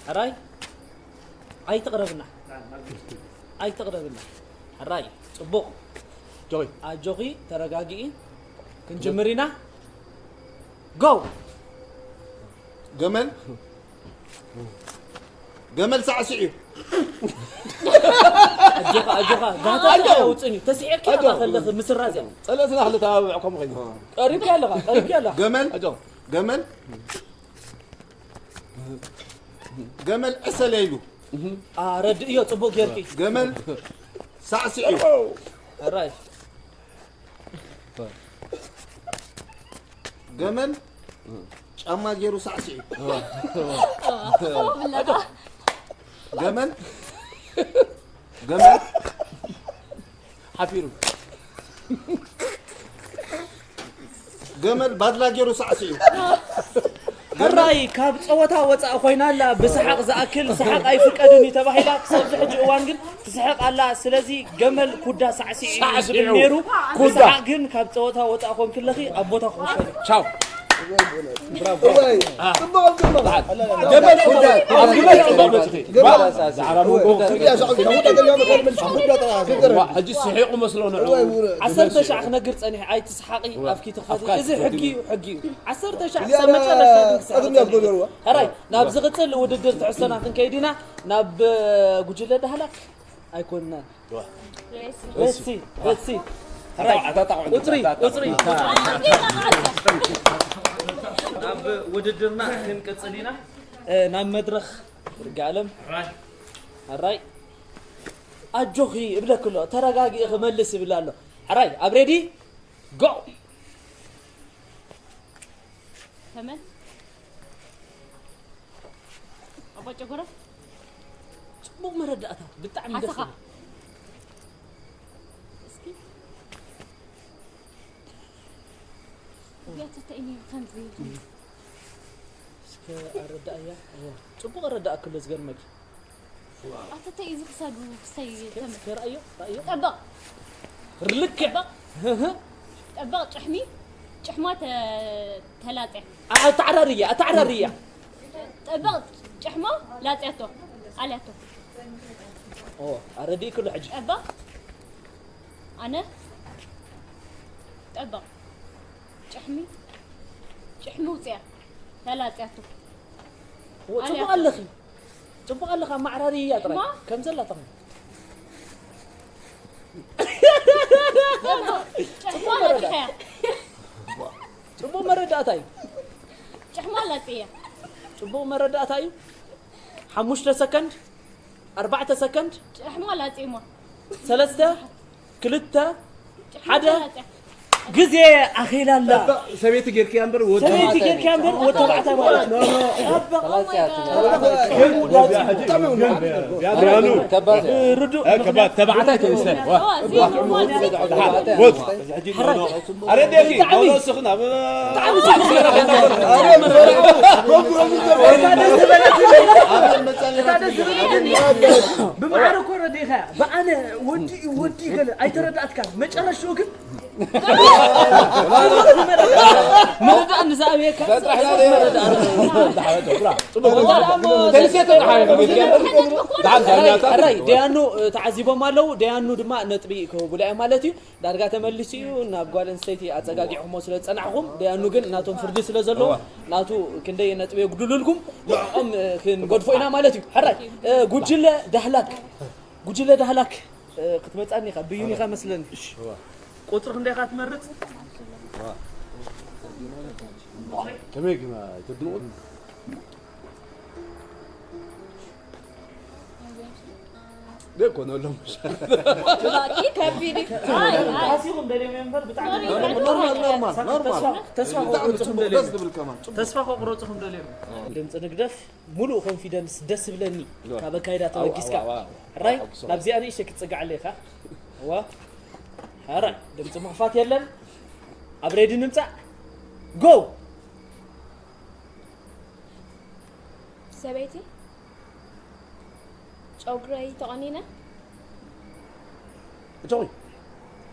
ሕራይ። ኣይትቕረብና። ኣይትቕረብና። ሕራይ፣ ጽቡቕ። ጆይ። ኣጆኺ፣ ተረጋግኢ። ክንጅምር ኢና። ጎ! ገመል፣ ገመል ሳዕሲዕ እዩ። ኣጆኻ፣ ኣጆኻ። ጋህታ ኣጆ። ኣውጽእኒ። ተስዒርኪ ኣጆ። ኢኻ ከለኺ ምስራዝ እያ። ጸለእትና ክልተ ኣባብዕ ከምኡ ኸይኑ። ቀሪብኪ ኣለኻ፣ ቀሪብኪ ኣለኻ። ገመል፣ ኣጆ። ገመል፣ ገመል ዕሰለ ኢሉ። ኣረድእዮ ጽቡቕ ጌርኪ። ገመል ሳዕሲዕ እዩ። ሕራይ። ገመል ጫማ ገይሩ ሳዕሲዕ እዩ። ገመል፣ ገመል ሓፊሩ። ገመል ባድላ ገይሩ ሳዕሲዑ። ሕራይ ካብ ጸወታ ወጻእ ኮይና ኣላ። ብሰሓቕ ዝኣክል ሰሓቕ ኣይፍቀድን እዩ ተባሂላ። ክሳብ እዚ ሕጂ እዋን ግን ትስሕቕ ኣላ። ስለዚ ገመል ኩዳ ሳዕሲዑ እዩ ዝብል ሳዕሲዑ። ነይሩ። ኩዳ። ብሰሓቕ ግን ካብ ጸወታ ወጻእ ኮንኪ ኣለኺ፣ ኣብ ቦታ ክውሰድ እዩ። ቻው። እዋይ፣ ጽቡቕ፣ ጽቡቕ። ጀበል፣ ጀበል፣ ጽቡቕ በጽሒ። ጀበል። ዛዕባ መንጎ። ዋ፣ ሕጂ ስሒቑ መስሎ ንዕኡ። እዋይ፣ ውረ። ዓሰርተ ሻዕ ክነግር ጸኒሐ፣ ኣይትስሓቂ፣ እዋ። ኣፍኪ ትኽፈቲ። ኣፍካ እዚ ትኽፈቲ። ሕጊ እዩ፣ ሕጊ እዩ። ዓሰርተ ሻዕ እዛ ክሳብ መጨረሻ መጽ-፣ ግን ክሳብ ኣትም ያጎደልዋ። ሕራይ፣ ናብዚ ቅጽል ውድድር ትሕዝቶና ክንከይድ ኢና። ናብ ጉጅለ ዳህላክ ኣይኮንናን። ዋ። ሬሲ፣ ሬሲ። ሕራይ። ኣታ፣ ኣታ፣ ኣታ፣ ቁጽሪ፣ ኣታ፣ ኣታ። ቁጽሪ። ናብ ውድድርና ክንቅጽል ኢና። እ፣ ናብ መድረኽ ይርጋለም። ሕራይ። ኣጆኺ እብለኪ ኣሎ፣ ተረጋጊኢ ክመልስ ይብል ኣሎ። ሕራይ፣ ኣብ ሬዲ፣ ጎ! ተመን። ኣባ ጨጎራ። ጽቡቕ መረዳእታ፣ ብጣዕሚ ደስ ሓሰኻ። ይብል። እስኪ። እዚኣ ተተኢኒ ከምዚ። እስከ ኣረዳእያ። እዋ፣ ጽቡቕ ኣረዳእክሎ ዝገርመኪ። ኣተተ እዚ ክሳዱ ክሳይ እስከ፣ ተመ-፣ እስከ ርኣዮ፣ ርኣዮ። ጠበቕ። ርልክ። ጠበቕ። ህህ። ጠበቕ ጭሕሚ፣ ጭሕማ ተ-፣ ተላጸ። ኣ-፣ ኣተዓራርያ፣ ኣተዓራርያ። ጠበቕ ጭሕማ ላጽያቶ፣ ኣልያቶ። ኦ፣ ኣረዲእክሉ ሕጂ። ጠበቕ። ኣነ። ጠበቕ። ጭሕሚ፣ ጭሕሚ ውጽያ። ተላጽያቶ። ዎ፣ ጽቡቕ ኣልያቶ። ኣለኺ። ጽቡቕ ኣለኻ፣ ኣመዓራርይያ ጥራይ። እማ? ከም ዘላ ተኽኒ። ጭሕማ ላጺኸያ። ጽቡቕ መረዳእታ እዩ። ጭሕማ ላጺያ። ጽቡቕ መረዳእታ እዩ። ሓሙሽተ ሰከንድ፣ ኣርባዕተ ሰከንድ፣ ጭሕማ ላጺማ። ሰለስተ፣ ክልተ፣ ሓደ። ግዜ ኣኺላ ኣላ። ጠበቕ፣ ሰበይቲ ጌርክያ እምበር ወዲ ሰበይቲ ተባዕታይ። ጌርክያ እምበር ወዲ ተባዕታይ ማለት ነው። ጠበቕ። ደያኑ። እ፣ ርዱእ። እ፣ ከባድ ተባዕታይ ተንስተ። ዋ። ወድ። ኣረ ደጊ፣ ብጣዕሚ። ኖኖ ስኽና። ብጣዕሚ። ብማዕረ እኮ ረዲእኻ። ብኣነ ወዲ እዩ፣ ወዲ ገለ ኣይተረዳእትካን። መጨረሽኡ ግን ምርዳእ ንዝኣብየካ። ተንስተ ጥራሕ እዩ። ሕራይ፣ ደያኑ፣ እ፣ ተዓዚቦም ኣለዉ። ደያኑ ድማ ነጥቢ ክህቡላ እዮም ማለት እዩ። ዳርጋ ተመሊሱ እዩ። ናብ ጓል ኣንስተይቲ ኣጸጋጊዕኩሞ ስለ ዝጸናሕኩም፣ ደያኑ ግን ናቶም ፍርዲ ስለ ዘለዎ፣ እዋ። ናቱ ክንደይ ነጥቢ የጉድሉልኩም፣ ንዕኦም፣ እ፣ ክንገድፎ ኢና ማለት እዩ። ሕራይ፣ እ፣ ጉጅለ ዳህላክ፣ ጉጅለ ዳህላክ፣ እ፣ ክትመጻኒ ኢኻ፣ ብዩን ኢኻ መስለኒ። እዋ። ቁጽሪ ክንደይ ኢኻ ትመርጽ? እዋ። ከመይ ግና ኣይተድንቑን? ዘይኮነሎም። እባኪ ከቢድ እዩ። ኣይ፣ ኣይ። ተሓሲኹም ደልዮም እዮም እምበር ብጣዕሚ ኖርማል፣ ኖርማል፣ ኖርማል። ተስፋ፣ ተስፋ ብጣዕሚ ከቑረፅኹም ጽቡቕ፣ ደልዮም። ደስ ዝብል ከማን። ጽቡቕ። ተስፋ ከቑረፅኹም ደልዮም። ድምፂ ንግደፍ፣ ሙሉእ ኮንፊደንስ ደስ ይብለኒ። ካብ ኣካይዳ ተበጊስካ። ኣዋ፣ ኣዋ፣ ኣዋ። ሕራይ፣ ኣጉሶ። ናብዚኣ ንእሽተይ ክትጽጋዕ ኣለኻ። እዋ። ሕራይ፣ ድምፂ ምኽፋት የለን። ኣብ ሬዲ ንምጻእ። ጎ! ሰበይቲ፣ ጨጉረይ ተቖኒነ። እቶይ፣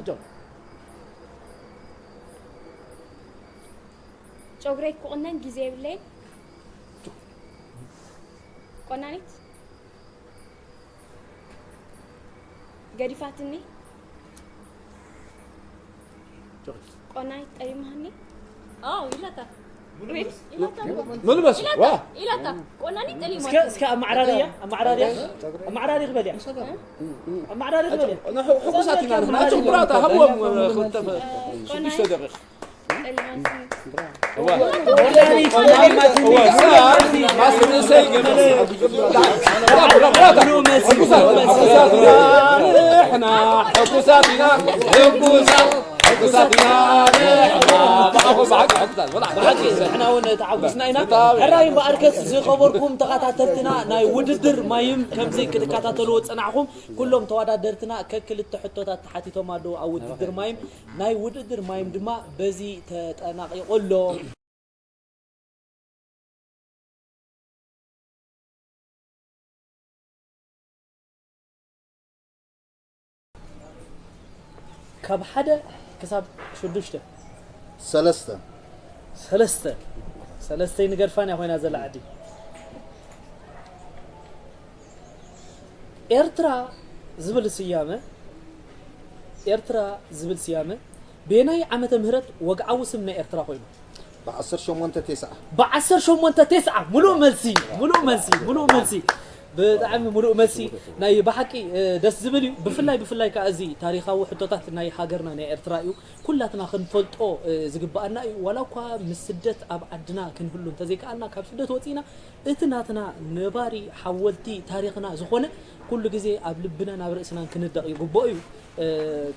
እቶይ። ጨጉረይ ክቑነን ግዜ የብለይን። ቆናኒት ገዲፋትኒ። ቆናኒት ጠሊማኒ። ኣዎ፣ ኢላታ። ሪል? ኢላታ እኮ። ምን መስል? ኢላታ፣ ዋ። ኢላታ። ቆናኒት ጠሊማኒ። እስከ፣ እስከ ኣመዓራርያ፣ ኣመዓራርያ። ኣመዓራሪ ክበልያ። ኣመዓራሪ ክበልያ። ንሑ-፣ ሕጉሳት ኢና ንሕና። ኣመዓራሪ ኣትዮም ብራታ፣ ክበልያ። ሃብዎም፣ እ፣ ክልተ፣ እ፣ ሽዱሽተ ቆናኒት ደቂቕ። ጠሊማኒ። እዋ። ቆናኒት እዋ፣ ጠሊማኒ። እዋ፣ እሳ፣ ማስ ንእሰይ ገመል። ብራታ፣ ብራታ። ሕጉሳት፣ ሕጉሳት ኢና ንሕና፣ ሕጉሳት ኢና፣ ሕጉሳት። ሕጉሳት ኢና ንሕና፣ ብኣኹም ብሓቂ ሕጉሳት፣ ወላ ብሓቂ ንሕና እውን ተሓጒስና ኢና። ብጣዕሚ። ሕራይ እምበኣርከስ ዝኸበርኩም ተኸታተልትና ናይ ውድድር ማይም ከምዚ ክትከታተልዎ ዝጸናሕኩም ኩሎም ተወዳደርትና ከክልተ ሕቶታት ተሓቲቶም ኣለዉ ኣብ ውድድር ማይም። ናይ ውድድር ማይም ድማ በዚ ተጠናቒቑ ኣሎ። ካብ ሓደ ክሳብ ሽዱሽተ። ሰለስተ። ሰለስተ ሰለስተ ይንገድፋን እያ ኮይና ዘላ ዓዲ። ኤርትራ ዝብል ስያመ ኤርትራ ዝብል ስያመ በየናይ ዓመተ ምህረት ወግዓዊ ስም ናይ ኤርትራ ኮይኑ? ብ1890። ብ1890። ሙሉእ መልሲ፣ ሙሉእ መልሲ፣ ሙሉእ መልሲ። ብጣዕሚ ሙሉእ መልሲ። ናይ ብሓቂ ደስ ዝብል እዩ። ብፍላይ ብፍላይ ከዓ እዚ ታሪኻዊ ሕቶታት ናይ ሃገርና ናይ ኤርትራ እዩ። ኩላትና ክንፈልጦ ዝግባኣና እዩ። ዋላ እኳ ምስ ስደት ኣብ ዓድና ክንህሉ እንተዘይከኣልና፣ ካብ ስደት ወፂና እቲ ናትና ነባሪ ሓወልቲ ታሪኽና ዝኾነ ኩሉ ግዜ ኣብ ልብናን ኣብ ርእስናን ክንደቕ ይግብኦ እዩ።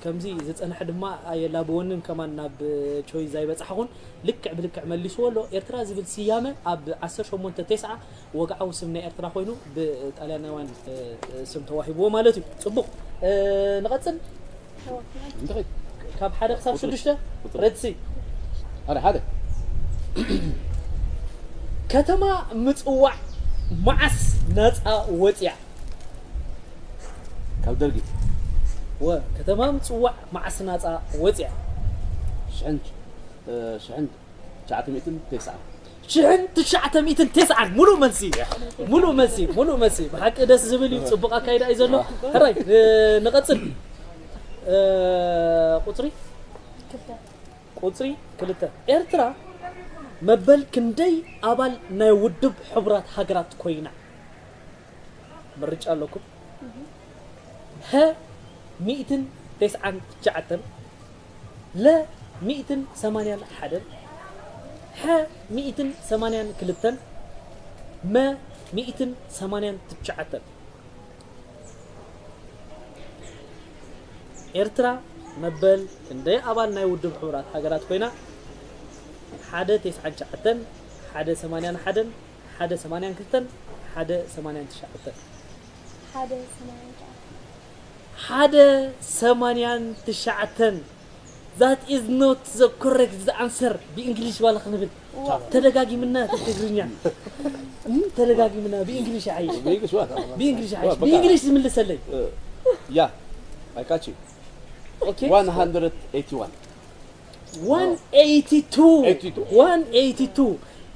ከምዚ ዝጸንሐ ድማ ኣየላብወንን ከማን ናብ ቾይዝ ኣይበጻሕኹን። ልክዕ ብልክዕ መሊስዎ ኣሎ። ኤርትራ ዝብል ስያመ ኣብ ዓሰርተ ሸሞንተ ተስዓ ወግዓዊ ስም ናይ ኤርትራ ኮይኑ ብጣልያናውያን ስም ተዋሂብዎ ማለት እዩ። ጽቡቕ። ንቐጽል። ካብ ሓደ ክሳብ ሽዱሽተ። ረድሲ። ሓደ ሓደ። ከተማ ምጽዋዕ መዓስ ናጻ ወጽያ? ካብ ደርጊ። ወ ከተማ ምጽዋዕ መዓስ ናጻ ወጽያ? ሽሕን ሽሕን ትሽዓተ ሚእትን ተስዓን። ሽሕን ትሽዓተ ሚእትን ተስዓን። ሙሉእ መልሲ፣ ሙሉእ መልሲ፣ ሙሉእ መልሲ። ብሓቂ ደስ ዝብል እዩ። ጽቡቕ ኣካይዳ እዩ ዘሎ። ሕራይ ንቐጽል። ቁጽሪ ቁጽሪ ክልተ። ኤርትራ መበል ክንደይ ኣባል ናይ ውድብ ሕቡራት ሃገራት ኮይና? ምርጫ ኣለኩም። ሀ ሚእትን ተስዓን ትሽዓተን፣ ለ ሚእትን ሰማንያን ሓደን፣ ሐ ሚእትን ሰማንያን ክልተን፣ መ ሚእትን ሰማንያን ትሽዓተን። ኤርትራ መበል ክንደይ ኣባል ናይ ውድብ ሕቡራት ሃገራት ኮይና? ሓደ ተስዓን ትሽዓተን፣ ሓደ ሰማንያን ሓደን፣ ሓደ ሰማንያን ክልተን፣ ሓደ ሰማንያን ትሽዓተን። ሓደ ሰማንያን ትሽዓተን። ሓደ ሰማንያን ትሽዓተን። That is not the correct answer። ብእንግሊሽ ዋላ ክንብል ተደጋጊምና ትግርኛ ተደጋጊምና ብእንግሊሽ ይሓይሽ። ብእንግሊሽ ይሓይሽ። ብእንግሊሽ ዝምልሰለይ። Yeah, I catch you. Okay. one hundred eighty-one. one eighty-two. eighty-two. one eighty-two።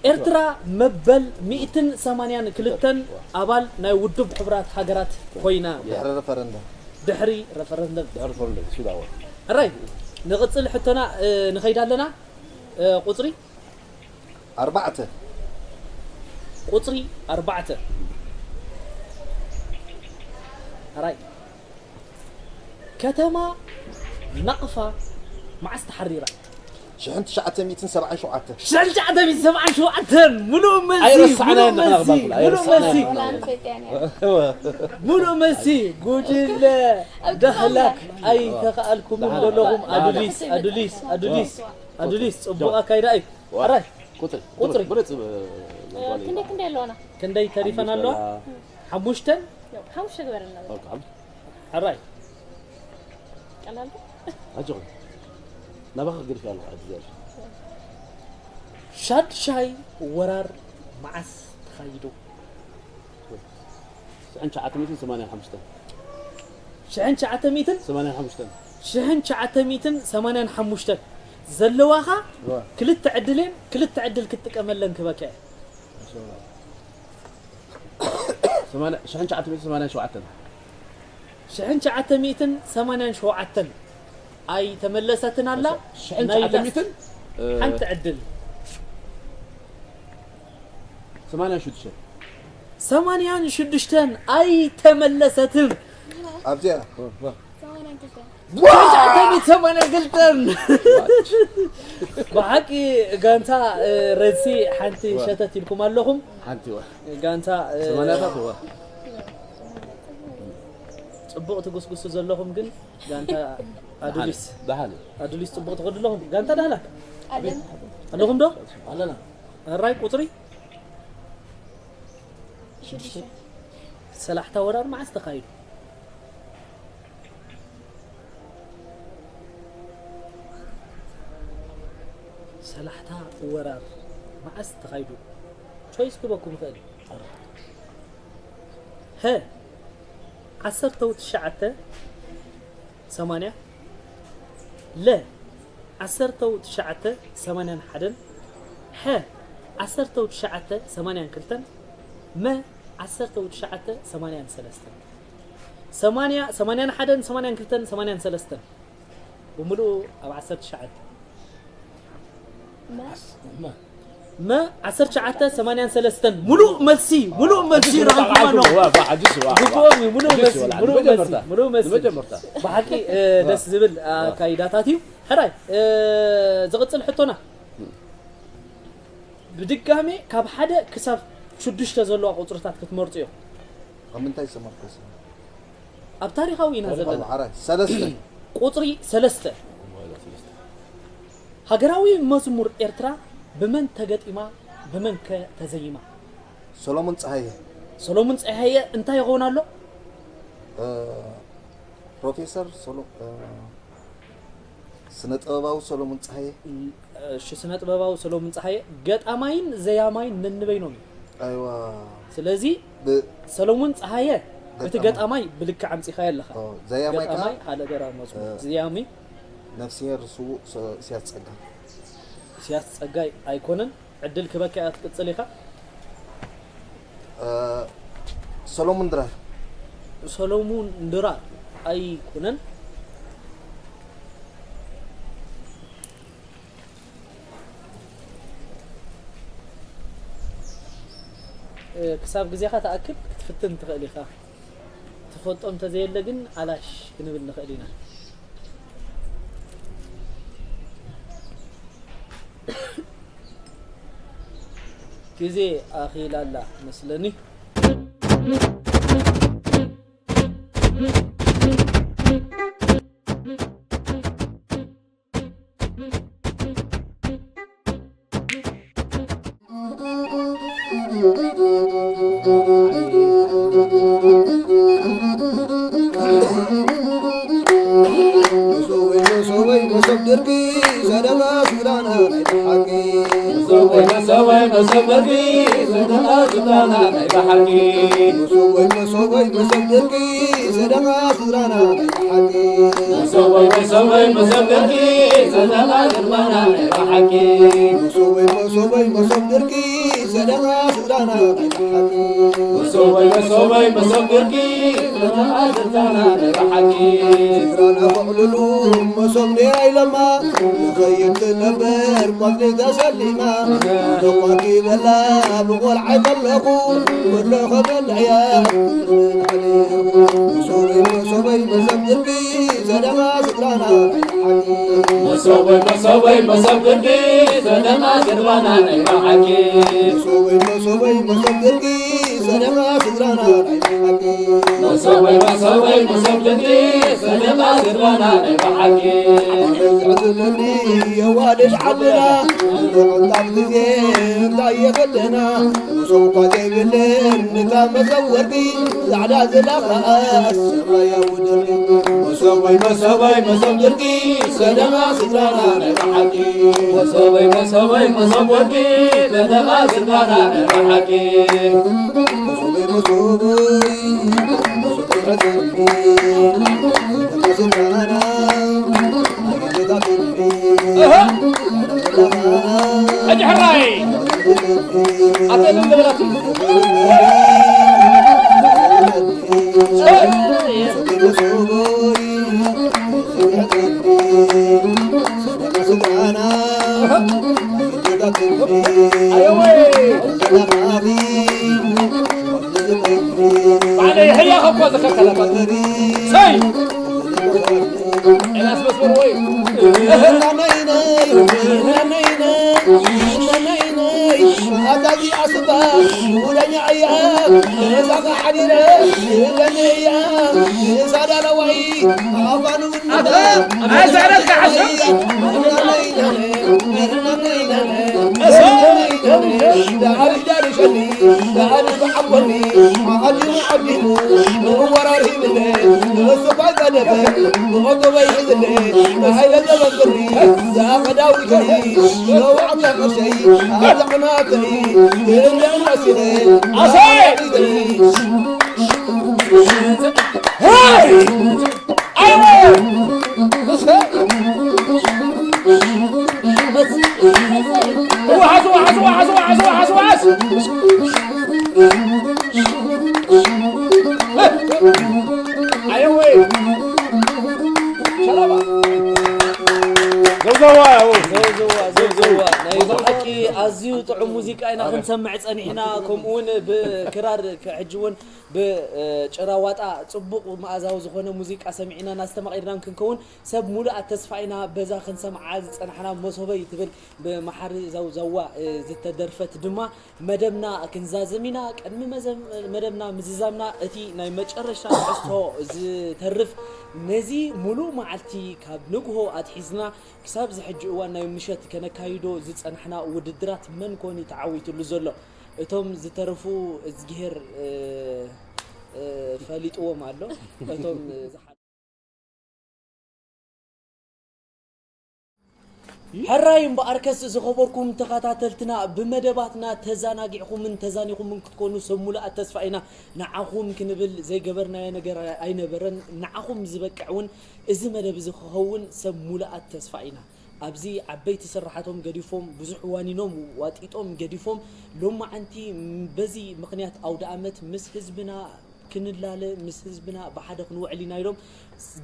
ኤርትራ መበል ሚእትን ሰማንያን ክልተን ኣባል ናይ ውድብ ሕቡራት ሃገራት ኮይና። ድሕሪ referendum። ድሕሪ referendum። ድሕሪ referendum እሱ ዳዋ። ሕራይ ንቕጽል ሕቶና ንኸይድ ኣለና። ቁጽሪ ኣርባዕተ። ቁጽሪ ኣርባዕተ። ሕራይ ከተማ ናቕፋ መዓስ ተሓሪራ? ሽሕን ትሽዓተ ሚእትን ሰብዓን ሸውዓተን። ሽሕን ትሽዓተ ሚእትን ሰብዓን ሸውዓተን። ሙሉእ መልሲ። ኣይረሳዕናዮን ሙሉእ ንሕና መልሲ። ክባል ሙሉእ ኣይረሳዕናዮን መልሲ። ንሕና። ወላ ንፈልጥ እያ ነይራ። ሙሉእ መልሲ። ጉጅለ ዳህላክ ኣይተኸኣልኩምን ዘለኹም። ኣዱሊስ ኣዱሊስ ኣዱሊስ ኣዱሊስ ጽቡቕ ኣካይዳ እዩ። ሕራይ ቁጽሪ ቁጽሪ። ብርጽ ክንደይ ክንደይ ኣለዋና? ክንደይ ተሪፈን ኣለዋ? ሓሙሽተን። ሓሙሽተ ግበረልና። ሕራይ ቀላል ዶ? ኣጆኹም ናባኻ ክገድፍ ኣለኹ። ሕጂ ዘር ሻድሻይ ወራር መዓስ ተኻይዱ? ሽሕን ትሽዓተ ሚእትን ሰማንያን ሓሙሽተን። ሽሕን ትሽዓተ ሚእትን ሰማንያን ሓሙሽተን። ሽሕን ትሽዓተ ሚእትን ሰማንያን ሓሙሽተን ዘለዋኻ ክልተ ዕድልን ክልተ ዕድል ክትጥቀመለን ክበካ እየ። ሰማንያ- ሽሕን ትሽዓተ ሚእትን ሰማንያን ሸውዓተን። ሽሕን ትሽዓተ ሚእትን ሰማንያን ሸውዓተን ኣይተመለሰትን ኣላ። ሽሕን ናይ ትሽዓተ ሚእትን ሓንቲ ዕድል። ሰማንያን ሽዱሽተን። ሰማንያን ሽዱሽተን ኣይተመለሰትን። ኣብዚኣ ሰማንያን ክልተን። ሽሕን ትሽዓተ ሚእትን ሰማንያን ክልተን። ብሓቂ ጋንታ ረድሲ ሓንቲ ሸተት ኢልኩም ኣለኹም። ሓንቲ ዋ ጋንታ ሰማንያታት ዋ ጽቡቕ ትጉስጉሱ ዘለኹም ግን ጋንታ ኣዱሊስ ደሓን ኣዱሊስ ጽቡቕ ትኸዱ ኣለኹም። ጋንታ ዳህላክ ኣለም ኣለኹም ዶ? ኣለና። ሕራይ ቁጽሪ ሽዱሽተ። ሰላሕታ ወራር መዓስ ተኻይዱ? ሰላሕታ ወራር መዓስ ተኻይዱ? ቾይስ ክበኩም ይኽእል። ሀ ዓሰርተው ትሽዓተ ሰማንያ፣ ለ ዓሰርተው ትሽዓተ ሰማንያን ሓደን፣ ሐ ዓሰርተ ወትሽዓተ ሰማንያን ክልተን፣ መ ዓሰርተ ወትሽዓተ ሰማንያን ሰለስተን። ሰማንያ፣ ሰማንያን ሓደን፣ ሰማንያን ክልተን፣ ሰማንያን ሰለስተን። ብምሉኡ ኣብ ዓሰርተ ትሽዓተ። መ ዓሰርተ ትሽዓተ ሰማንያን ሰለስተን። ሙሉእ መልሲ፣ ሙሉእ መልሲ ረኺብኩም ኣለኹ። ግቡኦም እዩ፣ ሙሉእ መልሲ፣ ሙሉእ መልሲ፣ ሙሉእ መልሲ። ብሓቂ ደስ ዝብል ኣካይዳታት እዩ። ሕራይ ዝቕጽል ሕቶና ብድጋሜ ካብ ሓደ ክሳብ ሽዱሽተ ዘለዋ ቁጽርታት ክትመርጹ እዮም። ኣብ ምንታይ ዝተመርኮሰ? ኣብ ታሪኻዊ ኢና ዘለና። ዓራት ሰለስተ። ቁጽሪ ሰለስተ። ሃገራዊ መዝሙር ኤርትራ ብመን ተገጢማ፣ ብመን ከ ተዘይማ? ሰሎሙን ጸሃየ። ሰሎሙን ጸሃየ እንታይ ይኸውን ኣሎ? እ፣ ፕሮፌሰር ሶሎ-፣ እ፣ ስነ ጥበባዊ ሰሎሙን ጸሃየ። እሺ፣ ስነ ጥበባዊ ሰሎሙን ጸሃየ ገጣማይን ዘያማይን ነንበይኖም እዩ። ኣይዋ። ስለዚ ብ-፣ ሰሎሙን ጸሃየ እቲ ገጣማይ። ገጣማይ ብልክዕ ኣምጺኻዮ ኣለኻ። ኦ፣ ዘያማይ ከኣ? ገጣማይ ሓደ ገራ መዝሙር። እ፣ ዘያሚ? ነፍስሄር ስዉእ ሰ-፣ ኢሳያስ ጸጋ። ኢሳያስ ጸጋይ ኣይኮነን። ዕድል ክበካ እያ፣ ትቅጽል ኢኻ። እ፣ ሰሎሙን ድራር። ሰሎሙን ድራር ኣይኮነን። እ፣ ክሳብ ግዜኻ ትኣክል ክትፍትን ትኽእል ኢኻ። ትፈልጦ እንተዘየለ ግን ኣላሽ ክንብል ንኽእል ኢና። ግዜ ኣኺላ ኣላ መስለኒ። መሶብ ወይ መሶብ ወይ መሶብ ድርቂ፣ ሰደቓ ሱዳና ናይ ብሓቂ። መሶብ ወይ መሶብ ወይ መሶብ ድርቂ፣ ሰደቓ ሱዳና ናይ ብሓቂ። መሶብ ወይ መሶብ ወይ መሶብ ድርቂ፣ ሰደቓ ሱዳና ናይ ብሓቂ። መሶብ ወይ መሶብ ወይ መሶብ ድርቂ፣ ሰደቓ ሱዳና ናይ ብሓቂ። መሶብ ወይ መሶብ ወይ መሶብ ድርቂ፣ ሰደቓ ሱዳና ናይ ብሓቂ። መሶብ ወይ መሶብ ወይ መሶብ ድርቂ፣ ሰደቓ ሱዳና ናይ ብሓቂ። ስድራና ከዕልሉ መሶብ ነያ ኢለማ፣ ንኸይድ ትነብር ቆጽሊ ተሰሊማ። ተቋኪበላ ብቖልዓይ ከለኹ፣ ወሎ ከበልዕያ መሶበይ መሶበይ መሶብ ድርቂ፣ ሰደቓ ስድራና ናይ ብሓቂ። መሶበይ መሶበይ መሶብ ድርቂ፣ ሰደቓ ስድራና ናይ ብሓቂ። መሶበይ መሶበይ መሶብ ድርቂ፣ ሰደቓ ስድራና ናይ ብሓቂ። መሶበይ መሶበይ መሶብ ድርቂ፣ ሰደቓ ስድራና ናይ ብሓቂ። ኣነ ዘዕዝነኒ የዋልድ ዓድና፣ ንቕንጣብ ግዜ እንታይ የኽለና? መሶብ እኳ ዘይብለን እታ መሶብ ወርቂ፣ ጻዕዳ ዝለኸዐት ሰማያዊ ድርቂ። መሶበይ መሶበይ መሶብ ድርቂ፣ ሰደቓ ስድራና ናይ ብሓቂ። መሶበይ መሶበይ መሶብ ወርቂ፣ ሰደቓ ስድራና ናይ ብሓቂ። መሶበይ መሶበይ መሶብ ድርቂ፣ ሰደቓ ስድራና ናይ ብሓቂ። እህ! ሕጂ ሕራይ! ኣተ እልል ዝበላትሉ። ኣየወይ! ባዕለይ ህያኽ እኮ ዝኸተለካ። ሰይ! ኤልያስ መስመር ወይ። ኣሰይ! ሄይ! ኣይወ! እስከ! ህወሓት፣ ህወሓት፣ ዘውዘዋ፣ ዘውዘዋ፣ ዘውዘዋ። ናይ ብሓቂ ኣዝዩ ጥዑም ሙዚቃ ኢና ክንሰምዕ ጸኒሕና። ከምኡ እውን ብክራር፣ ሕጂ እውን ብጭራዋጣ ጽቡቕ መኣዛዊ ዝኾነ ሙዚቃ ሰሚዕና እናስተማቒርና ክንከውን ሰብ ሙሉኣት ተስፋ ኢና። በዛ ክንሰምዓ ዝጸናሕና መሶበይ ትብል ብመሓሪ ዘውዘዋ ዝተደርፈት ድማ መደብና ክንዛዝም ኢና። ቅድሚ መዘም-፣ መደብና ምዝዛምና፣ እቲ ናይ መጨረሻ ትሕዝቶ ዝተርፍ፣ ነዚ ሙሉእ መዓልቲ ካብ ንግሆ ኣትሒዝና ክሳብ ዝሕጂ እዋን ናይ ምሸት ከነካይዶ ዝጸናሕና ውድድራት መን ኮን እዩ ተዓዊትሉ ዘሎ? እቶም ዝተረፉ እዝግሄር፣ እ፣ እ፣ ፈሊጥዎም ኣሎ። እቶም ዝሓ-፣ ሕራይ እምበኣርከስ ዝኸበርኩም ተኸታተልትና፣ ብመደባትና ተዛናጊዕኩምን ተዛኒኹምን ክትኮኑ ሰብ ሙሉኣት ተስፋ ኢና። ንዓኹም ክንብል ዘይገበርናዮ ነገር ኣይነበረን። ንዓኹም ዝበቅዕ እውን እዚ መደብ እዚ ክኸውን ሰብ ሙሉኣት ተስፋ ኢና። ኣብዚ ዓበይቲ ስራሓቶም ገዲፎም፣ ብዙሕ ዋኒኖም ዋጢጦም ገዲፎም፣ ሎማዓንቲ በዚ ምኽንያት ኣውደ ኣመት ምስ ህዝብና ክንላለ፣ ምስ ህዝብና ብሓደ ክንውዕል ኢና ኢሎም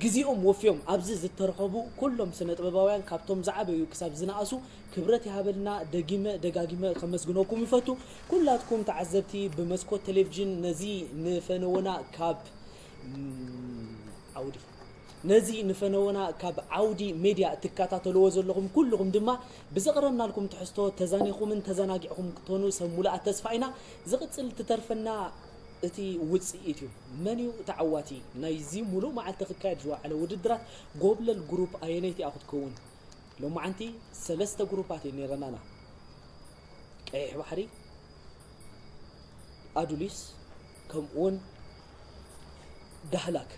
ግዜኦም ወፍዮም ኣብዚ ዝተረኸቡ ኩሎም ስነ ጥበባውያን፣ ካብቶም ዝዓበዩ ክሳብ ዝነኣሱ፣ ክብረት ይሃበልና። ደጊመ ደጋጊመ ከመስግነኩም ይፈቱ። ኩላትኩም ተዓዘብቲ ብመስኮት ቴሌቪዥን ነዚ ንፈነወና ካብ፣ ም፣ ዓውዲ ነዚ ንፈነወና ካብ ዓውዲ ሜድያ እትከታተልዎ ዘለኹም ኩልኹም ድማ ብዘቕረብናልኩም ትሕዝቶ ተዛኒኹምን ተዘናጊዕኹም ክትኾኑ ሰብ ሙሉኣት ተስፋ ኢና። ዝቕጽል ትተርፈና እቲ ውጽኢት እዩ። መን እዩ ተዓዋቲ ናይዚ ሙሉእ መዓልቲ ክካየድ ዝወዓለ ውድድራት? ጎብለል ግሩፕ ኣየነይቲ እያ ክትከውን? ሎማዓንቲ ሰለስተ ግሩፓት እየን ነይረናና። ቀይሕ ባሕሪ፣ ኣዱሊስ፣ ከምኡውን ዳህላክ።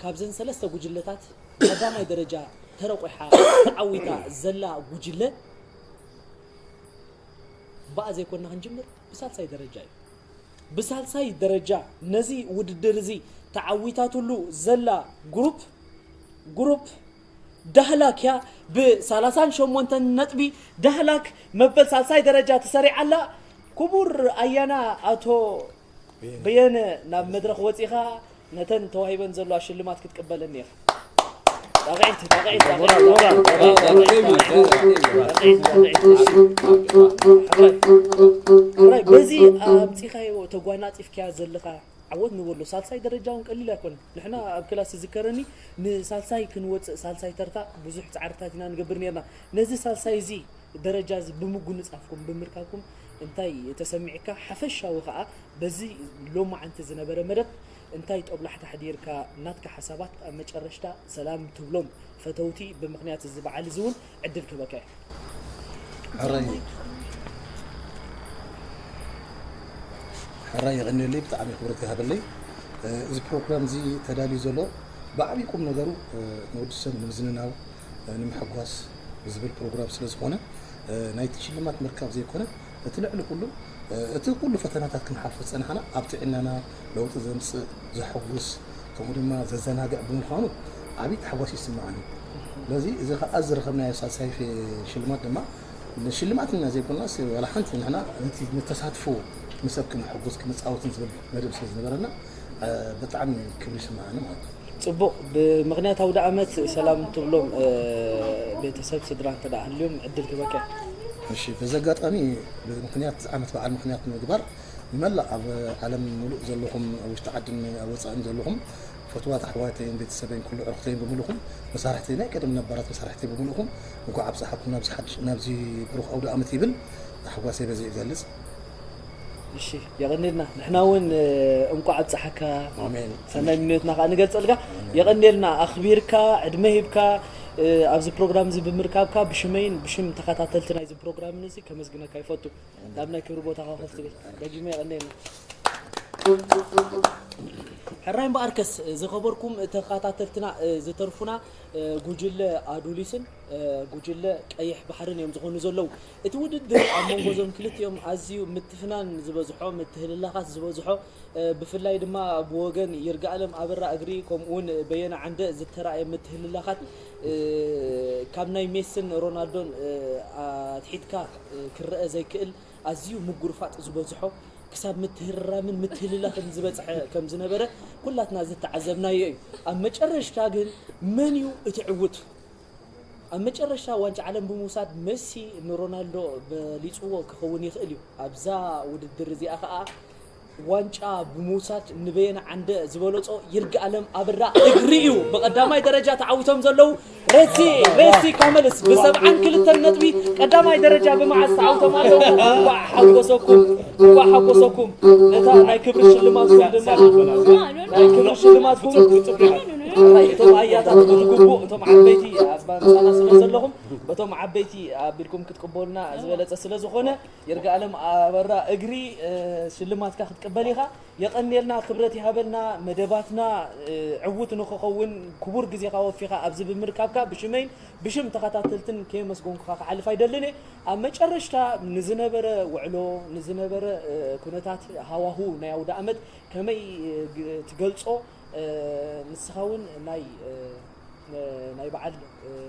ካብዘን ሰለስተ ጉጅለታት ቀዳማይ ደረጃ ተረቑሓ ተዓዊታ ዘላ ጉጅለ፣ ብኣ ዘይኮንና ክንጅምር፣ ብሳልሳይ ደረጃ እዩ። ብሳልሳይ ደረጃ ነዚ ውድድር እዚ ተዓዊታትሉ ዘላ ግሩፕ፣ ግሩፕ ዳህላክ እያ። ብሰላሳን ሸሞንተን ነጥቢ ዳህላክ መበል ሳልሳይ ደረጃ ተሰሪዓ ኣላ። ክቡር ኣያና ኣቶ በየነ፣ ናብ መድረኽ ወጺኻ ነተን ተዋሂበን ዘለዋ ሽልማት ክትቅበለኒ ኢኻ። ጣቕዒት፣ ጣቕዒት፣ ጣቕዒት፣ ሞራል፣ ሞራል፣ ጣቕዒት፣ ሞራል፣ ጣቕዒት፣ ጣቕዒት፣ ጣቕዒት፣ ጣቕዒት። ሕራይ፣ ሕራይ፣ በዚ ኣምጺኻዮ ተጓናጺፍካያ ዘለኻ ዓወት ንበሎ። ሳልሳይ ደረጃ እውን ቀሊል ኣይኮነን። ንሕና ኣብ ክላስ ዝዝከረኒ ንሳልሳይ ክንወጽእ፣ ሳልሳይ ተርታ ብዙሕ ጻዕርታት ኢና ንገብር ነርና። ነዚ ሳልሳይ እዚ ደረጃ እዚ ብምጉንጻፍኩም፣ ብምርካብኩም እንታይ ተሰሚዕካ? ሓፈሻዊ ከኣ በዚ ሎማዓንቲ ዝነበረ መደብ እንታይ ጦብላሕታ ኣሕዲርካ? ናትካ ሓሳባት ኣብ መጨረሽታ ሰላም ትብሎም ፈተውቲ ብምኽንያት እዚ በዓል እዚ እውን ዕድል ክህበካ እየ። ሕራይ፣ ሕራይ የቐንየለይ፣ ብጣዕሚ ክብረት ይሃበለይ። እዚ ፕሮግራም እዚ ተዳልዩ ዘሎ ብዓብዪ ቁም ነገሩ ንወዲ ሰብ ንምዝንናው፣ ንምሕጓስ ዝብል ፕሮግራም ስለ ዝኾነ፣ ናይቲ ሽልማት ምርካብ ዘይኮነ፣ እቲ ልዕሊ ኩሉ፣ እቲ ኩሉ ፈተናታት ክንሓልፎ ዝጸናሕና ኣብ ጥዕናና ለውጢ ዘምጽእ፣ ዘሐጉስ፣ ከምኡ ድማ ዘዘናግዕ ብምዃኑ ዓብዪ ታሕጓስ ይስምዓኒ። ስለዚ እዚ ኸኣ ዝረኸብናዮ ሳልሳይ ፌ-፣ ሽልማት ድማ ንሽልማት ኢና ዘይኮንናስ፣ ዋላ ሓንቲ ንሕና ነቲ ንተሳትፎ ንሰብ ክነሐጉስ ክነጻውትን ዝብል መደብ ስለ ዝነበረና፣ እ፣ ብጣዕሚ ክብሪ ይስምዓኒ ማለት እዩ። ጽቡቕ። ብምኽንያት ኣውደ ኣመት ሰላም ትብሎም፣ እ፣ ቤተሰብ፣ ስድራ እንተ ደኣ ሃልዮም ዕድል ክበካ። እሺ፣ በዚ ኣጋጣሚ ብምኽንያት ዓመት በዓል ምኽንያት ንምግባር ንመላእ ኣብ ዓለም ምሉእ ዘለኹም፣ ኣብ ውሽጢ ዓድን ኣብ ወጻእን ዘለኹም ፈትዋት ኣሕዋተይን ቤተሰበይን ኩሉ ዕርኽተይን ብምሉኹም፣ መሳርሕተይ ናይ ቀደም ነባራት መሳርሕተይ ብምሉኹም እንኳዕ ኣብጽሓኩም ናብዚ ሓድሽ፣ ናብዚ ብሩኽ ኣውደ ኣመት ይብል ታሕጓሰይ በዚ ይገልጽ። እሺ፣ የቐንየልና። ንሕና እውን፣ እ፣ እንቋዕ ኣብጽሓካ ኣሜን። ሰናይ ምንዮትና ከኣ ንገልጸልካ። ኣሜን። የቐንየልና፣ ኣኽቢርካ፣ ዕድመ ሂብካ፣ እ፣ ኣብዚ ፕሮግራም እዚ ብምርካብካ ብሽመይን ብሽም ተኸታተልቲ ናይዚ ፕሮግራምን እዚ ከመስግነካ ይፈቱ። ናብ ናይ ክብሪ ቦታኻ ኮፍ ትብል። ደጊመ የቐንየልና። ሕራይ እምበኣርከስ፣ ዝኸበርኩም ተኸታተልትና፣ እ፣ ዝተርፉና፣ እ፣ ጉጅለ ኣዱሊስን፣ እ፣ ጉጅለ ቀይሕ ባሕርን እዮም ዝኾኑ ዘለዉ። እቲ ውድድር ኣብ መንጎ እዞም ክልቲኦም ኣዝዩ ምትፍናን ዝበዝሖ፣ ምትህልላኻት ዝበዝሖ፣ እ፣ ብፍላይ ድማ ብወገን ይርጋኣለም ኣበራ እግሪ፣ ከምኡውን በየነ ዓንደ ዝተራእየ ምትህልላኻት፣ እ፣ ካብ ናይ ሜስን ሮናልዶን፣ እ፣ ኣትሒትካ፣ እ፣ ክረአ ዘይክእል ኣዝዩ ምጉርፋጥ ዝበዝሖ፣ ክሳብ ምትህርራምን ምትህልላኽን ዝበጽሐ ከም ዝነበረ ኩላትና ዝተዓዘብናዮ እዩ። ኣብ መጨረሽታ ግን መን እዩ እቲ ዕዉት? ኣብ መጨረሽታ ዋንጫ ዓለም ብምውሳድ መሲ ንሮናልዶ በሊጽዎ ክኸውን ይኽእል እዩ። ኣብዛ ውድድር እዚኣ ኸኣ ዋንጫ ብምውሳድ ንበየነ ዓንደ ዝበለጾ ይርጋለም ኣበራ እግሪ እዩ። ብቐዳማይ ደረጃ ተዓዊቶም ዘለዉ ሬሲ ሬሲ ካመልስ ብሰብዓን ክልተን ነጥቢ ቀዳማይ ደረጃ ብመዓዝ ተዓዊቶም ኣለዉ። እንኳዕ ሓጎሰኩም፣ እንኳዕ ሓጎሰኩም። ነታ ናይ ክብሪ ሽልማትኩም ድማ ናይ ክብሪ ሽልማትኩም እቶም ኣያታት ብዝግቡእ እቶም ዓበይቲ ኣብ ምሳና ስለ ዘለኹም በቶም ዓበይቲ ኣቢልኩም ክትቅበሉና ዝበለጸ ስለ ዝኾነ ይርጋለም ኣበራ እግሪ ሽልማትካ ክትቅበል ኢኻ። የቐንየልና፣ ክብረት ይሃበልና። መደባትና ዕዉት ንኽኸውን ክቡር ግዜኻ ወፊኻ ኣብዚ ብምርካብካ ብሽመይን ብሽም ተኸታተልትን ከየመስገንኩኻ ክሓልፍ ኣይደልን እየ። ኣብ መጨረሽታ ንዝነበረ ውዕሎ፣ ንዝነበረ ኩነታት ሃዋሁ ናይ ኣውደ ኣመት ከመይ ትገልጾ? ንስኻ እውን ናይ ናይ በዓል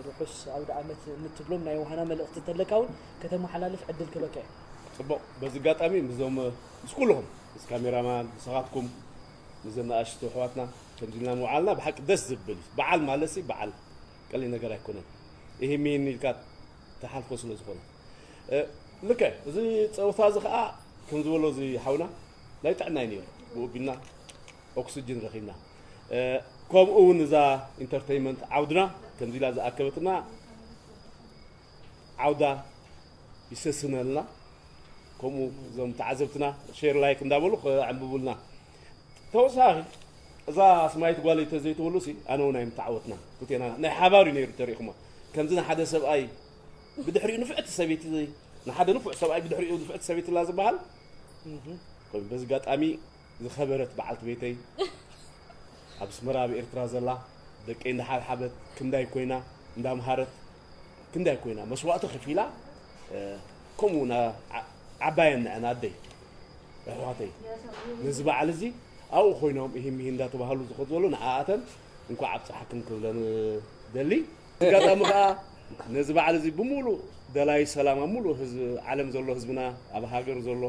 ርሑስ ኣውደ ኣመት እንትብሎም ናይ ዮሃና መልእኽቲ እንተለካ እውን ከተመሓላልፍ ዕድል ክበካ እየ። ጽቡቕ። በዚ ኣጋጣሚ ምስዞም ምስ ኩልኹም ምስ ካሜራማን ንስኻትኩም ምስዘን ንኣሽቱ ኣሕዋትና ከምዚ ኢልና ምውዓልና ብሓቂ ደስ ዝብል እዩ። በዓል ማለት ሲ በዓል ቀሊል ነገር ኣይኮነን። ይህ ሚን ኢልካ ትሓልፎ ስለ ዝኾነ ልከ እዚ ፀወታ እዚ ከዓ ከም ዝበሎ እዚ ሓውና ናይ ጥዕና እዩ ነይሩ። ብኡ ቢልና ኦክስጅን ረኺብና። ከምኡ እውን እዛ ኢንተርቴይንመንት ዓውድና ከምዚ ኢላ ዝኣከበትና ዓውዳ ይሰስነልና። ከምኡ እዞም ተዓዘብትና ሼር ላይክ እንዳበሉ ከዕንብቡልና። ተወሳኺ እዛ ስማይት ጓለይ ተዘይትህሉ ሲ ኣነ እውን ኣይምተዓወትና። ክልቴና ናይ ሓባር እዩ ነይሩ ተሪእኹማ። ከምዚ ንሓደ ሰብኣይ ብድሕሪኡ ንፍዕቲ ሰበይቲ ንሓደ ንፉዕ ሰብኣይ ብድሕሪኡ ንፍዕቲ ሰበይቲ ላ ዝበሃል ኮይኑ በዚ ኣጋጣሚ ዝኸበረት በዓልቲ ቤተይ ኣብ ኣስመራ ኣብ ኤርትራ ዘላ ደቀይ እንዳሓብሓበት ክንዳይ ኮይና እንዳምሃረት ክንዳይ ኮይና መስዋእቲ ከፊላ ከምኡ እውን ዓባየን ንዐን ኣደይ ኣሕዋተይ ነዚ በዓል እዚ ኣብኡ ኮይኖም ይህም ይህ እንዳተባሃሉ ዝኸዱ ዘሎ ንዓኣተን እንኳዕ ኣብፀሓክን ክብለን ደሊ ኣጋጣሚ ከዓ ነዚ በዓል እዚ ብምሉእ ደላይ ሰላም ኣብ ሙሉእ ህዝቢ ዓለም ዘሎ ህዝብና ኣብ ሃገር ዘሎ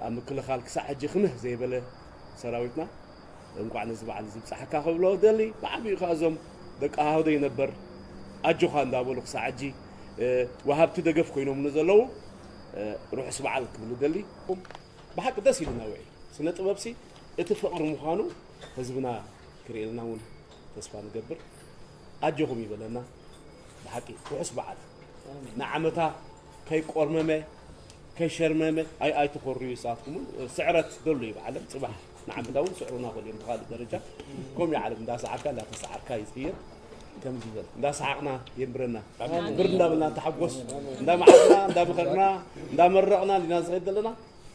ኣብ ምክልኻል ክሳዕ ሕጂ ክምህ ዘይበለ ሰራዊትና እንኳዕ ነዚ በዓል እዚ ብፃሕካ ክብሎ ደሊ ብዓብዩ ከዓ እዞም ደቂ ሃውደይ ነበር ኣጆኻ እንዳበሉ ክሳዕ ሕጂ ወሃብቲ ደገፍ ኮይኖም ንዘለዉ ርሑስ በዓል ክብሉ ደሊ ብሓቂ ደስ ኢሉና ውዒ ስነ ጥበብሲ እቲ ፍቕሪ ምዃኑ ህዝብና ክርእየልና እውን ተስፋ ንገብር ኣጆኹም ይበለና ብሓቂ ርሑስ በዓል ንዓመታ ከይቆርመመ ከይሸርመመ ኣይ ኣይትኾርዩ ንስኻትኩም እውን ስዕረት ደሎ እዩ ብዓለም ፅባሕ ንዓመታ እውን ስዕሩና ክእሉ እዮም ብካልእ ደረጃ ከምኡ ዓለም እንዳሰዓርካ እንዳተሰዓርካ ይፅየር ከምዚ ዝበል እንዳሰሓቕና የንብረና ብር እንዳበልና እንተሓጎስ እንዳመዓትና እንዳመኸርና እንዳመረቕና ሊና ዝኸድ ዘለና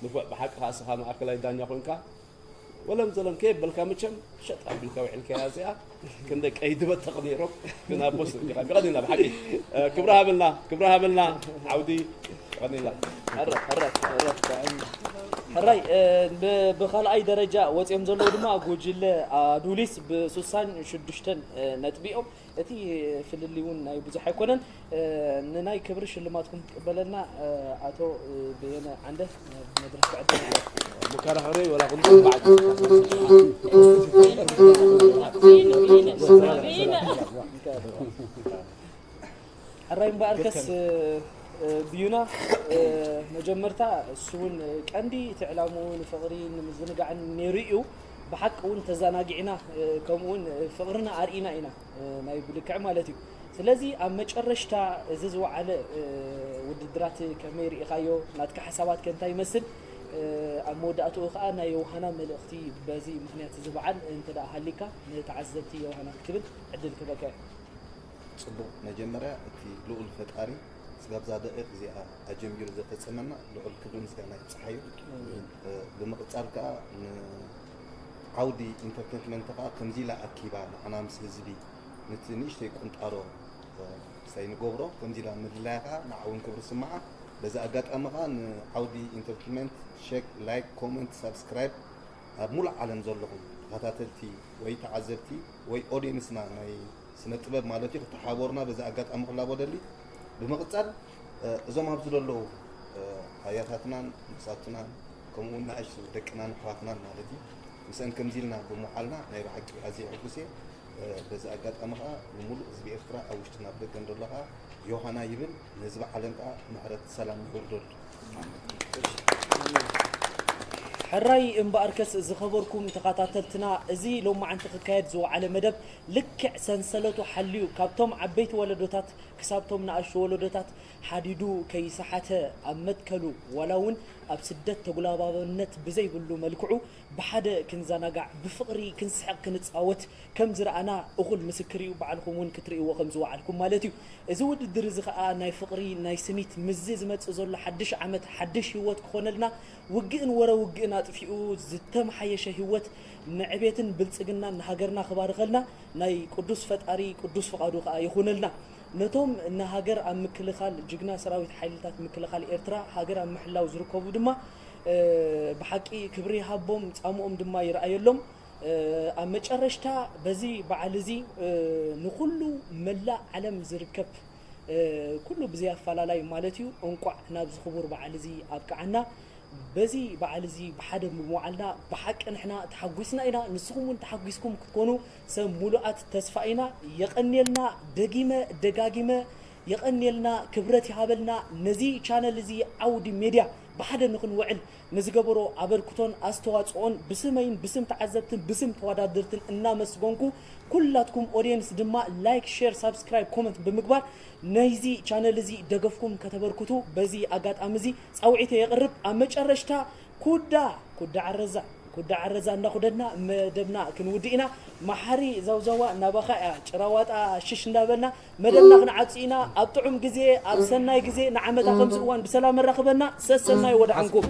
ንፉዕ ብሓቂ ከዓ እስኻ ማእከላይ ዳኛ ኮንካ ወለም ዘለም ከየበልካ መቸም ሸጥ ኣቢልካ ውዒልካያ እዚኣ ክንደ ቀይዲ በተቕ ነይሮም ግን ኣቦስ ርኢኻ ቀኒልና ብሓቂ ክብሪ ሃበልና ክብሪ ሃበልና ዓውዲ ቀኒልና ሕራይ ሕራይ ሕራይ ብካልኣይ ደረጃ ወፂኦም ዘለዉ ድማ ጉጅለ ኣዱሊስ ብሱሳን ሽዱሽተን ነጥቢኦም እቲ ፍልሊ እውን ናይ ብዙሕ ኣይኮነን ንናይ ክብሪ ሽልማትኩም ትቅበለልና ኣቶ በየነ ዓንደ መድረክ ብዕድል ኣለኩም መከራኸሪ ወላ ኩሉ ባዕድ ሕራይ እምበኣርከስ ብዩና መጀመርታ እሱ እውን ቀንዲ እቲ ዕላምኡ ንፍቕሪ ንምዝንጋዕን ነይሩ እዩ ብሓቂ እውን ተዘናጊዕና ከምኡ እውን ፍቕርና ኣርኢና ኢና ናይ ብልክዕ ማለት እዩ ስለዚ ኣብ መጨረሽታ እዚ ዝወዓለ ውድድራት ከመይ ርኢኻዮ ናትካ ሓሳባት ከ እንታይ ይመስል ኣብ መወዳእትኡ ከዓ ናይ የውሃና መልእኽቲ በዚ ምክንያት እዚ በዓል እንተ ደኣ ሃሊካ ንተዓዘብቲ የውሃና ክትብል ዕድል ክበካ እዩ ፅቡቕ መጀመርያ እቲ ልኡል ፈጣሪ ስጋብ እዛ ደቂቕ እዚኣ ኣጀሚሩ ዘፈፀመና ልዑል ክብሪ ምስጋና ይብፅሓዩ ብምቕፃል ከዓ ዓውዲ ኢንተርቴንመንት ከዓ ከምዚ ኢላ ኣኪባ ንዓና ምስ ህዝቢ ነቲ ንእሽተይ ቁንጣሮ ሳይ ንገብሮ ከምዚ ኢላ ምድላያ ከዓ ንዓ እውን ክብሪ ስምዓ በዚ ኣጋጣሚ ከዓ ንዓውዲ ኢንተርቴንመንት ሸክ ላይክ ኮመንት ሳብስክራይብ ኣብ ሙሉእ ዓለም ዘለኹም ተኸታተልቲ ወይ ተዓዘብቲ ወይ ኦድየንስና ናይ ስነ ጥበብ ማለት እዩ ክተሓበሩና በዚ ኣጋጣሚ ክላቦ ደሊ ብምቕፃል እዞም ኣብዚ ዘለዉ ኣያታትናን ንሳትናን ከምኡ እውን ንኣሽቱ ደቅናን ኣሕዋትናን ማለት እዩ ምስአን ከምዚ ኢልና ብምውዓልና ናይ ብሓቂ ኣዝየ ሕጉስ እየ በዚ ኣጋጣሚ ኸዓ ንምሉእ ህዝቢ ኤርትራ ኣብ ውሽጥን ኣብ ደገን ዘሎ ኸዓ ዮሃና ይብል፣ ንህዝቢ ዓለም ኸዓ ምሕረት ሰላም የውርደሉ። ሕራይ እምበኣርከስ ዝኸበርኩም ተኸታተልትና፣ እዚ ሎማዓንቲ ክካየድ ዝወዓለ መደብ ልክዕ ሰንሰለቱ ሓልዩ ካብቶም ዓበይቲ ወለዶታት ክሳብቶም ንኣሽቱ ወለዶታት ሓዲዱ ከይሰሓተ ኣብ መትከሉ ዋላ እውን ኣብ ስደት ተጉላባብነት ብዘይብሉ መልክዑ ብሓደ ክንዘናጋዕ ብፍቕሪ ክንስሕቕ ክንጻወት ከም ዝረኣና እኹል ምስክር እዩ። ባዕልኹም እውን ክትርእይዎ ከም ዝወዓልኩም ማለት እዩ። እዚ ውድድር እዚ ኸኣ ናይ ፍቕሪ ናይ ስኒት ምስዚ ዝመጽእ ዘሎ ሓድሽ ዓመት ሓድሽ ህይወት ክኾነልና ውግእን ወረ ውግእን ኣጥፊኡ ዝተመሓየሸ ህይወት ንዕቤትን ብልጽግናን ንሃገርና ክባርኸልና ናይ ቅዱስ ፈጣሪ ቅዱስ ፍቓዱ ኸኣ ይኹነልና። ነቶም ንሃገር ኣብ ምክልኻል ጅግና ሰራዊት ሓይልታት ምክልኻል ኤርትራ ሃገር ኣብ ምሕላው ዝርከቡ ድማ ብሓቂ ክብሪ ይሃቦም ጻምኦም ድማ ይረኣየሎም። ኣብ መጨረሽታ በዚ በዓል እዚ ንኹሉ መላእ ዓለም ዝርከብ ኩሉ ብዘይ ኣፈላላይ ማለት እዩ እንቋዕ ናብዚ ክቡር በዓል እዚ ኣብቅዓና። በዚ በዓል እዚ ብሓደ ብምውዓልና ብሓቂ ንሕና ተሓጒስና ኢና፣ ንስኹም እውን ተሓጒስኩም ክትኮኑ ሰብ ሙሉኣት ተስፋ ኢና። የቐንየልና፣ ደጊመ ደጋጊመ የቐንየልና፣ ክብረት ይሃበልና። ነዚ ቻነል እዚ ዓውዲ ሜድያ ብሓደ ንኽንውዕል ንዝገበሮ ኣበርክቶን ኣስተዋፅኦን ብስመይን ብስም ተዓዘብትን ብስም ተወዳደርትን እናመስገንኩ ኩላትኩም ኦድየንስ ድማ ላይክ፣ ሼር፣ ሳብስክራይብ፣ ኮመንት ብምግባር ናይዚ ቻነል እዚ ደገፍኩም ከተበርክቱ በዚ ኣጋጣሚ እዚ ፃውዒተ የቕርብ። ኣብ መጨረሽታ ኩዳ ኩዳ ዓረዛ ኩዳ ዓረዛ እናኹደድና መደብና ክንውድእ ኢና። መሓሪ ዛውዛዋ እናባኻ እያ ጭራዋጣ ሽሽ እንዳበልና መደብና ክንዓጹ ኢና። ኣብ ጥዑም ግዜ ኣብ ሰናይ ግዜ ንዓመታ ከምዚ እዋን ብሰላም ኣራኽበና። ሰሰናይ ወድዓንኩም።